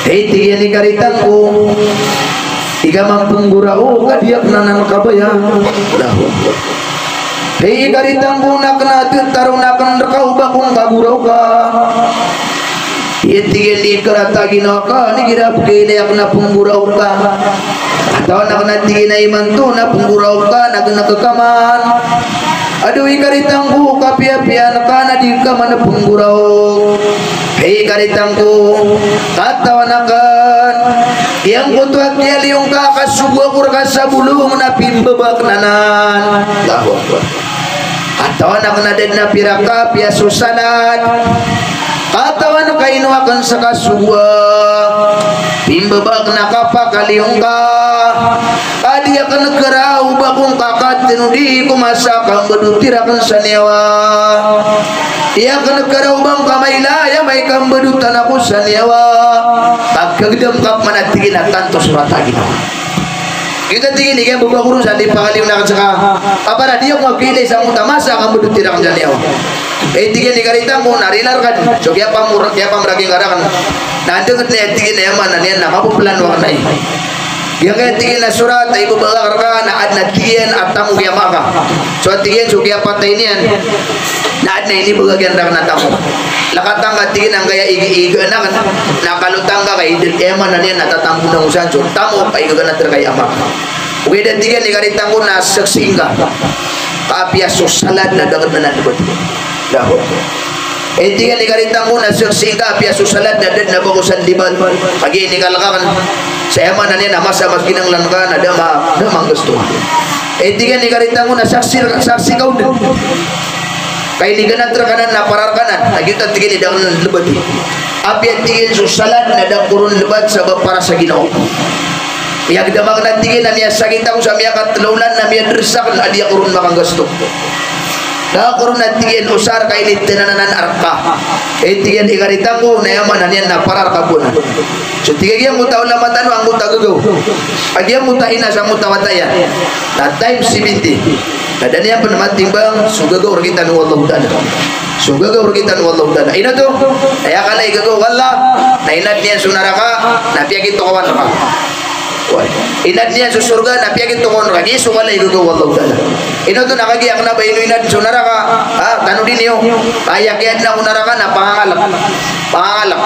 Hay, tig iyan, i karitang ko, Di ka mampenggorao ka di aken anan kabaya. Allahu Akbar. Hay karitang ko, na kena a tetaroon aken reka o ba ko ngkagoraoka. Aya tig iyan i karata ginawa ka, na igira pekeilay aken na penggoraoka. Katawan aken a tig iyan a imanto na penggoraoka, na kena kekaman. Ado i karitang ko, kapiyapiyaan ka na di ka man penggoraok. Hay karitang ko, katawan aken, giyangkoto a kiyaliyo ngka a kasogoa ko reka sa bolong na pimbebak anan. Allahu Akbar. Katawan aken a da den a pirak ka apiya so salad. Katawan ka ino aken sa kasogoa. Pimbebak na kapakaliyo ngka. Ka di aken kera o ba ko ngka katenodi ko masa a kambedoti raken sa niyawa. Di aken kera o ba ngka mailay a amay kambedotan ako sa niyawa. Ka kegedam ka pman a tig iyan a tanto so rata ginawa. Giyoto a tig iyan i kiyambebak ko ron sa di pakaliyo aken seka. Ka para di ako mapiilay sa ngoto a masa a kambedoti raken sa niyawa. Aya tig iyan i karitang ko, na rila reka den so kiyapamor-, kiyapamoragi ngka raken. Na andeng den, aya tig iyan, aya maana niyan na mapeplano aken ai. Giyangkaya tig iyan a sorat a ibebagak reka na aden a tig iyan a tamok i ama ka. So a tig iyan so kiyapatay niyan na aden a inibagak iyan raken a tamok. Lekatan ka, tig iyan, angkaya ig-, igaan aken, na kalotang ka ka id-, aya maana niyan na tatambo na osan so tamok a igaganat reka i ama ka. Ogaid a tig iyan i karitang ko na seksii ngka ka apiya so salad na da aken anan lebat. Allahu Akbar. Aya tig iyan i karitang ko na seksii ngka a apiya so salad na da den a bago san libat. Kagiya inikalek aken sa, aya maana niyan na masa a mas kinanglan ka na da ma-, da manggasto. Aya tig iyan i karitang ko na saksi, saksi ka on den. Ka iniganat reka anan na para reka anan. Na giyoto a tig iyan i da aken anan lebat. Apiya tig iyan so salad na da ko ron lebat sabap para sa ginawa ko. Miyagedam aken a tig iyan a miyasakit ako sa miyakatelo olan na miyaderes aken a di ako ron makanggasto. Da ako ron a tig iyan osar ka initenan anan a reka. Aya tig iyan i karitang ko na aya maana niyan na para reka bo anan. So tig a giyangkoto a ulama tano a angkoto a gagaw, a giyangkoto a ina sa angkoto a wata iyan, na times seventy. Na da niyan pen matimbang so gagaw rektano o Allahu Ta'ala. So gagaw rektano o Allahu Ta'ala. Ino oto? Aya kala i gagaw o Allah, na inadn iyan so naraka, na piyakitokawan reka. Oway. Inadn iyan so sorga, na piyakitokawan reka. Giya so kala i gagaw o Allahu Ta'ala. Ino oto? Na kagiya kena ba ino inadn so naraka, ha, tanodi niyo. Aya kiyaadna ko naraka na pangangalek. Pangangalek.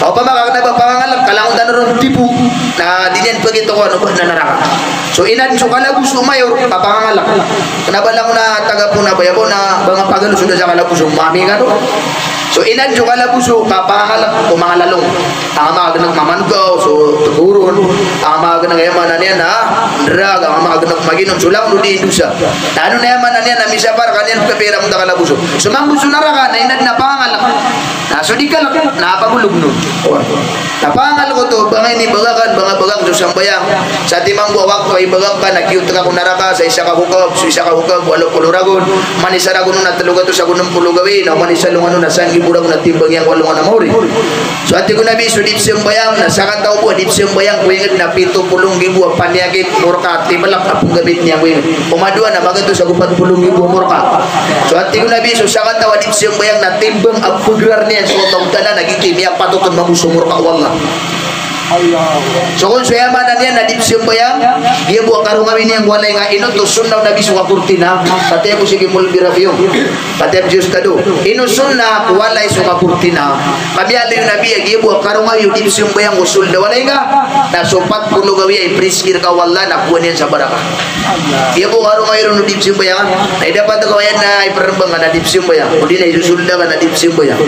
Opama ka kena ba pangangalek, ka langon tano ron tipo, na di niyan pekitokawan o ba na naraka. So inadn so kalaboso mayor, ka pangangalek. Kena ba langon a taga Poona ba, aya bo na ba nga pagalosoda sa kalaboso, mami kano. So inadn so kalaboso, ka pangangalek ko manga lalong. Anga makagenek mamanogaw so tegoron, anga makagenek, aya maana niyan na drug, anga makagenek maginom, so langon o di ndosa. Na ano na aya maana niyan na misapar ka niyan pepira mota kalaboso. So mambo so naraka, na inadn a pangangalek. Na so di kalek, na pabolog non. Na pangangalek oto, ba nga inibagak, ba nga bagak so sambayang. Sa timan bo a wakto a ibagak ka na kiyot ka ko naraka sa isa ka hokab, so isa ka hokab, walo polo ragon, oman isa ragon on na telo gatos ago nem polo gawii, na oman isa alongan on na sanggibo ragon a timbang iyan ko alongan a maori. So a tig o Nabi, so di pzambayang, na sakataw bo a di pzambayang ko inged na pito polo nggibo a paniyakit, morka, timelek a penggamit niyan ko inged. O madowa na magatos ago pat polo nggibo a morka. So a tig o Nabi, so sakataw a di pzambayang na timbang a pegerar niyan so Allahu Ta'ala na giyoto i miyapatot on mambo so morka o Allah. So kon so aya maana niyan na di pzambayang, giya bo a karongawi niyan ko walay nga, ino oto? Sunnah o Nabi so kakortina, kataya bo si Kimul Birafiyong, kataya bo si Ustado. Ino sunnah ko walay so kakortina? Ka miyaaloy o Nabi a giya bo a karongawi o di pzambayang ko sold a walay nga, na so pat polo gawii a ipriski reka o Allah na kowaan iyan sa baraka. Giya bo karongawi ron o di pzambayang, na idapat ka aya na iperembang ka na di pzambayang, odi na isosold ka na di pzambayang.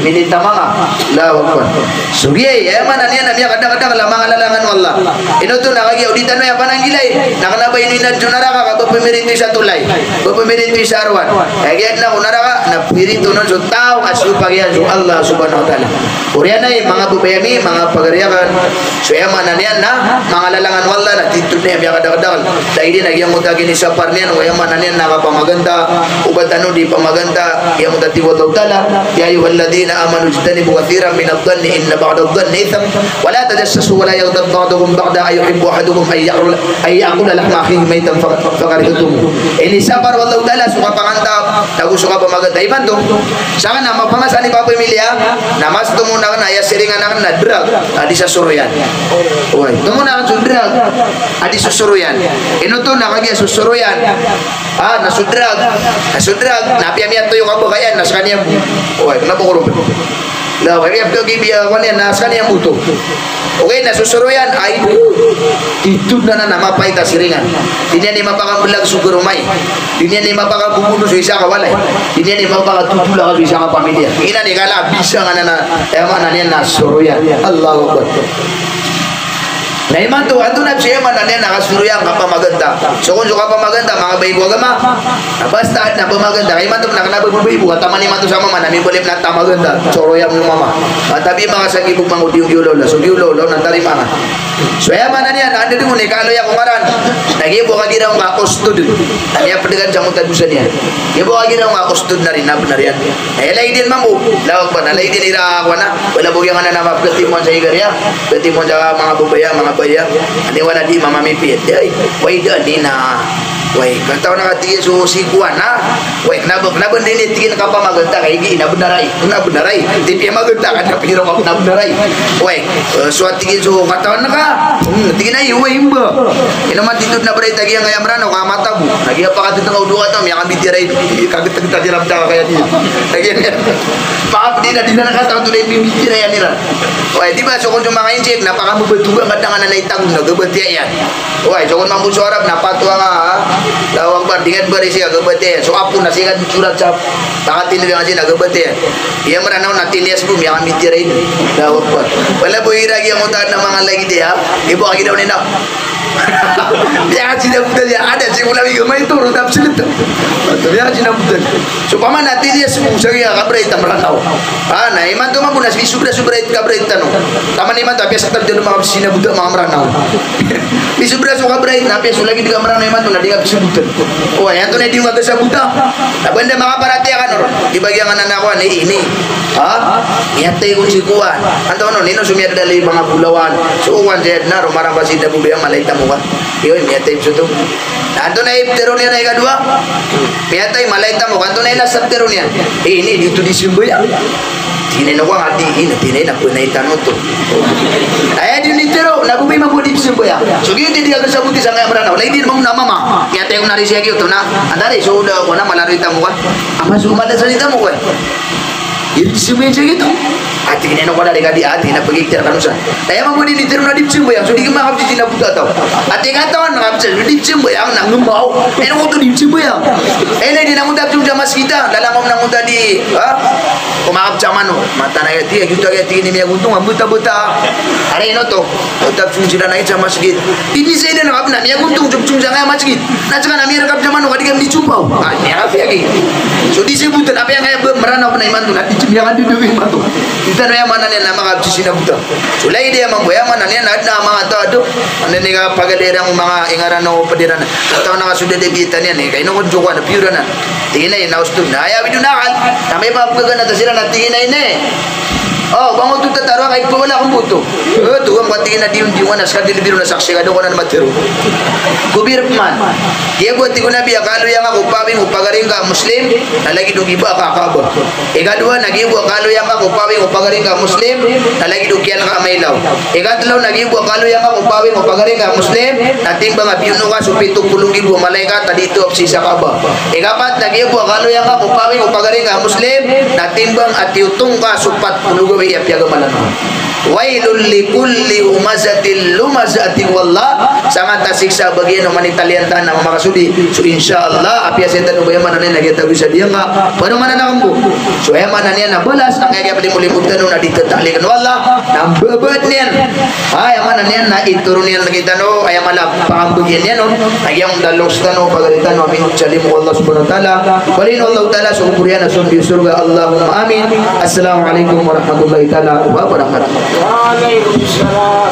Minita manga. Allahu Akbar. So giyai, aya maana niyan na miyakadakdakl a manga lalangan o Allah. Ino oto? Na kagiya o di tano aya pananggilai, na kena ba ino inadn so naraka ka ba pemirito i sa tolay, ba pemirito i sa arowan. Aya kiyaadna ko naraka na pirito non so taw a siyopak iyan so Allah Subhanahu wa Ta'ala. Oriyan ai manga babay ami, manga pagari akn, so aya maana niyan na manga lalangan o Allah na Ito niyan miyakadakdakl. Lagid iyan a giyangkoto a kinisapar niyan, aya maana niyan na kapamaganta, o ba tano di pamaganta, giyangkoto a tig o Allahu Ta'ala, "Ya ayyuhalladhina amanu ijtanibu kathiran minadh-dhanni inna ba'dadh-dhanni ithm, wa la tajassasu wa la yaghtab ba'dukum ba'dhan ayuhibbu ahadukum an ya'kula, an ya'kula lahma akhihi maytan fa-, fakarihtumuh." Inisapar o Allahu Ta'ala so kapanganta, nago so kapamaganta. Imanto, sakn na mapamasa i pamiliya, na mas tomo na kna, aya siringan akn na drug, a di sasoroyan. Oway, tomo na kna so drug, a di sosoroyan. Ino oto na kagiya sosoroyan? A, na so drug. Na so drug, na apiya miyatoyo ka ba kaya, na skaniyan bo. Oway, kna bo ko ron. Na apiya miyatoyo ki biya, kaniyan, na skaniyan bo oto. Oway, na sosoroyan, ay, ito na, na, na mapait a siringan. Di niyan i mapakamblag so garomay. Di niyan i mapakabobono so isa ka walay. Di niyan i mapakatotolaka so isa ka pamiliya. Inan i kala a bisa nga na, na, aya maana niyan na soroyan. Allahu Akbar. Na imanto, antonaa bs i aya maana niyan na kasoroyan, kapamaganta. So kon so kapamaganta, manga bae ko agama. Na basta adn a pamaganta. Ka imanto na kna ba babay bo, ka taman imanto sa mama na mimbalip na tamaganta. Soroyan mo mama. Matabi manga sa gibog manga odi-odi olaola. So giolaola na tarimaan. So aya maana niyan na anda dn on i kaaloya ko ngaran. Na giya bo kagiraw nga ostud. Na miyapd ka dn sa mota dosa niyan. Giya bo kagiraw nga ostud na rin, na bnar iyan. Na aya lagid iyan mambo. Allahu Akbar. Na lagid iyan ira, kowan na. Wala bo giyangkanan a mapkatimoan sa igar iyan. Katimoan sa manga babaya, manga baya. Ani wala di mamamipiyat. Ay, way da ni na. Way, katawan ka tig iyan so si kowan na. Way, kna ba, kna ba dn i tig iyan kapamaganta ka igi, na bnar ai. Na bnar ai. Di piyamaganta ka, na piyiro ka, na bnar ai. Way, eh, so a tig iyan so katawan ka. Hmm, tig iyan ai, way, mba. Ino man titho dn a barita giyangkaya Mranaw ka matabo. Na giya pakatitho ka o dowa kataw, miyakambitiyarai. Kagatagtag iran pd a kaya di. Na giya, pakapdi na di na kataw to na i pimbitiyarai iran. Way, di ba, so kon so manga injek, na pakambabatogan ka dn a nganan a itago na gabatiya iyan. Oway, so kon mambo so Arab na patowa nga, ha? Allahu Akbar, di nga dn ba ri sii ka gabatiya iyan. So apo na sii ka dn sorat sa, pakatindg nga sii na gabatiya iyan. Iya Mranaw na tiniyas bo, miyakambitiyarai dn. Allahu Akbar. Wala bo ira giyangkoto a manga lagid iyan, ha? Ibo a ginawa niyan na. Miyakasinabotan iyan, ada sii ko lawig a maito, ro dap silit. Miyakasinabotan. So paman a tiniyas bo sa giya kabright a Mranaw. A, na imanto mambo na misobra so bright, kabright tano. Taman imanto, apiya sa tano dn manga sinabotan manga Mranaw. Misobra so kabright, na apiya so lagid ka Mranaw imanto na di ka pisobotan. Oway, antonaa i di ka kasabotan? Na ba anda makaparatiyaya kano ron? Di ba giyangkanan a kowan, ini. Ha? Miyatay kon si kowan. Antonaa on, ino so miyadadali manga bolawan. So kowan, saya dn a ro marapa si da bo biya malay tamoka. Iyo, miyatay so to. Na antonaa i ptharoon iyan a ikadowa? Miyatay, malay tamoka. Antonaa i last a ptharoon iyan? Ini, di oto di sambayang. Tig iyan a ino kowan a di, ini, tig iyan a ino, pnay tano oto. Aya di on itharo, na bo ba i mambo di pzambayang. So giyoto i di kakasabotan sangkaya Mranaw. Lagid iyan mambo na mama. Miyatay kon a ri sii a giyoto na. Antaa ri, so da ko na mala ri tamoka. Ama so mala sa ri tamoka. Iri di pzambayang sa giyoto. A tig iyan a ino kowan a di ka di, a tig iyan a pagiktir kano san. Aya mambo di itharo na di pzambayang. So di ka makapzizina bo taw. A tig iyan a katawan na kapzizina, so di pzambayang na ngemaw. Ino oto di pzambayang. Ino di na ngota pzong sa masgit a, lalangon na ngota di, ha? Ko makapzamano. Mataan a aya tig iyan, giyoto a aya tig iyan i miyagontong a bota-bota. Ari ino oto. Bota pzong siran a aya sa masgit. Di di sa ida na kapn a miyagontong so pzong sangkaya masgit. Na ska na miyarkap sa mano ka di ka mizombaw. A, miyakapiyagi. So di sabotan, apiya angkaya ba Mranaw pn a imanto na di miyakadodog imanto. Di tano, aya maana niyan na makapzizina bo taw. So lagid iyan mambo, aya maana niyan na adn a manga taw a do. Anda ni ka pagaliran o manga ingaran o pd iran. Katawan ka so da da biyatan iyan, e, ka ino kon so kowan a piyoranan. Tig iyan a ino, ostod na. Aya awid on a akal. Na miyapapagaganata siran a tig iyan a ino. O, ba ngoto tataro a ka ipawala ko mboto. E, oto, ba tig iyan a di on, di on, a ska di lbi ron a saksi ka da ko nan matharo. Ko biyar pman. Giya bo a tig o Nabi a kaaloya ngka ko pawing o pagari ngka a Muslim, na lagid o giba ka a Kaaba. Ikadowa, na giya bo a kaaloya ngka ko pawing o pagari ngka a Muslim, na lagid o kiyan ka a mailaw. Ikatlo, na giya bo a kaaloya ngka ko pawing o pagari ngka a Muslim, na timbang a piyono ka so pito polo nggibo a malaikat a di tawaf sii sa Kaaba. Ikapat, na giya bo a kaaloya ngka ko pawing o pagari ngka a Muslim, na timbang a tiyotong ka so pat polo gawii a piyagamalan ka. Wailul likulli humazatil lumazah, tig o Allah, sangat a siksa a bagian o manitaliyan taan a mama ka so di. So, insha Allah, apiya saya tano ba aya maana niyan na giya tago sa diyangka. Pano maana na kambo. So, aya maana niyan na balas, angkaya kiyaplimolimbot tano na di tatalikan o Allah, na mbabad niyan. Aya maana niyan na itoron iyan rktano, aya mala a pakambagian iyan on, na giyangkoto a loks tano, pagari tano, amin, sa limo o Allah subhanahu wa ta'ala. Baloyin o Allah ta'ala so kobor iyan a sombi o sorga, Allahumma amin. Assalamu alaikum warahmatullahi ta'ala wabarakatuh. Wa alaikum salam.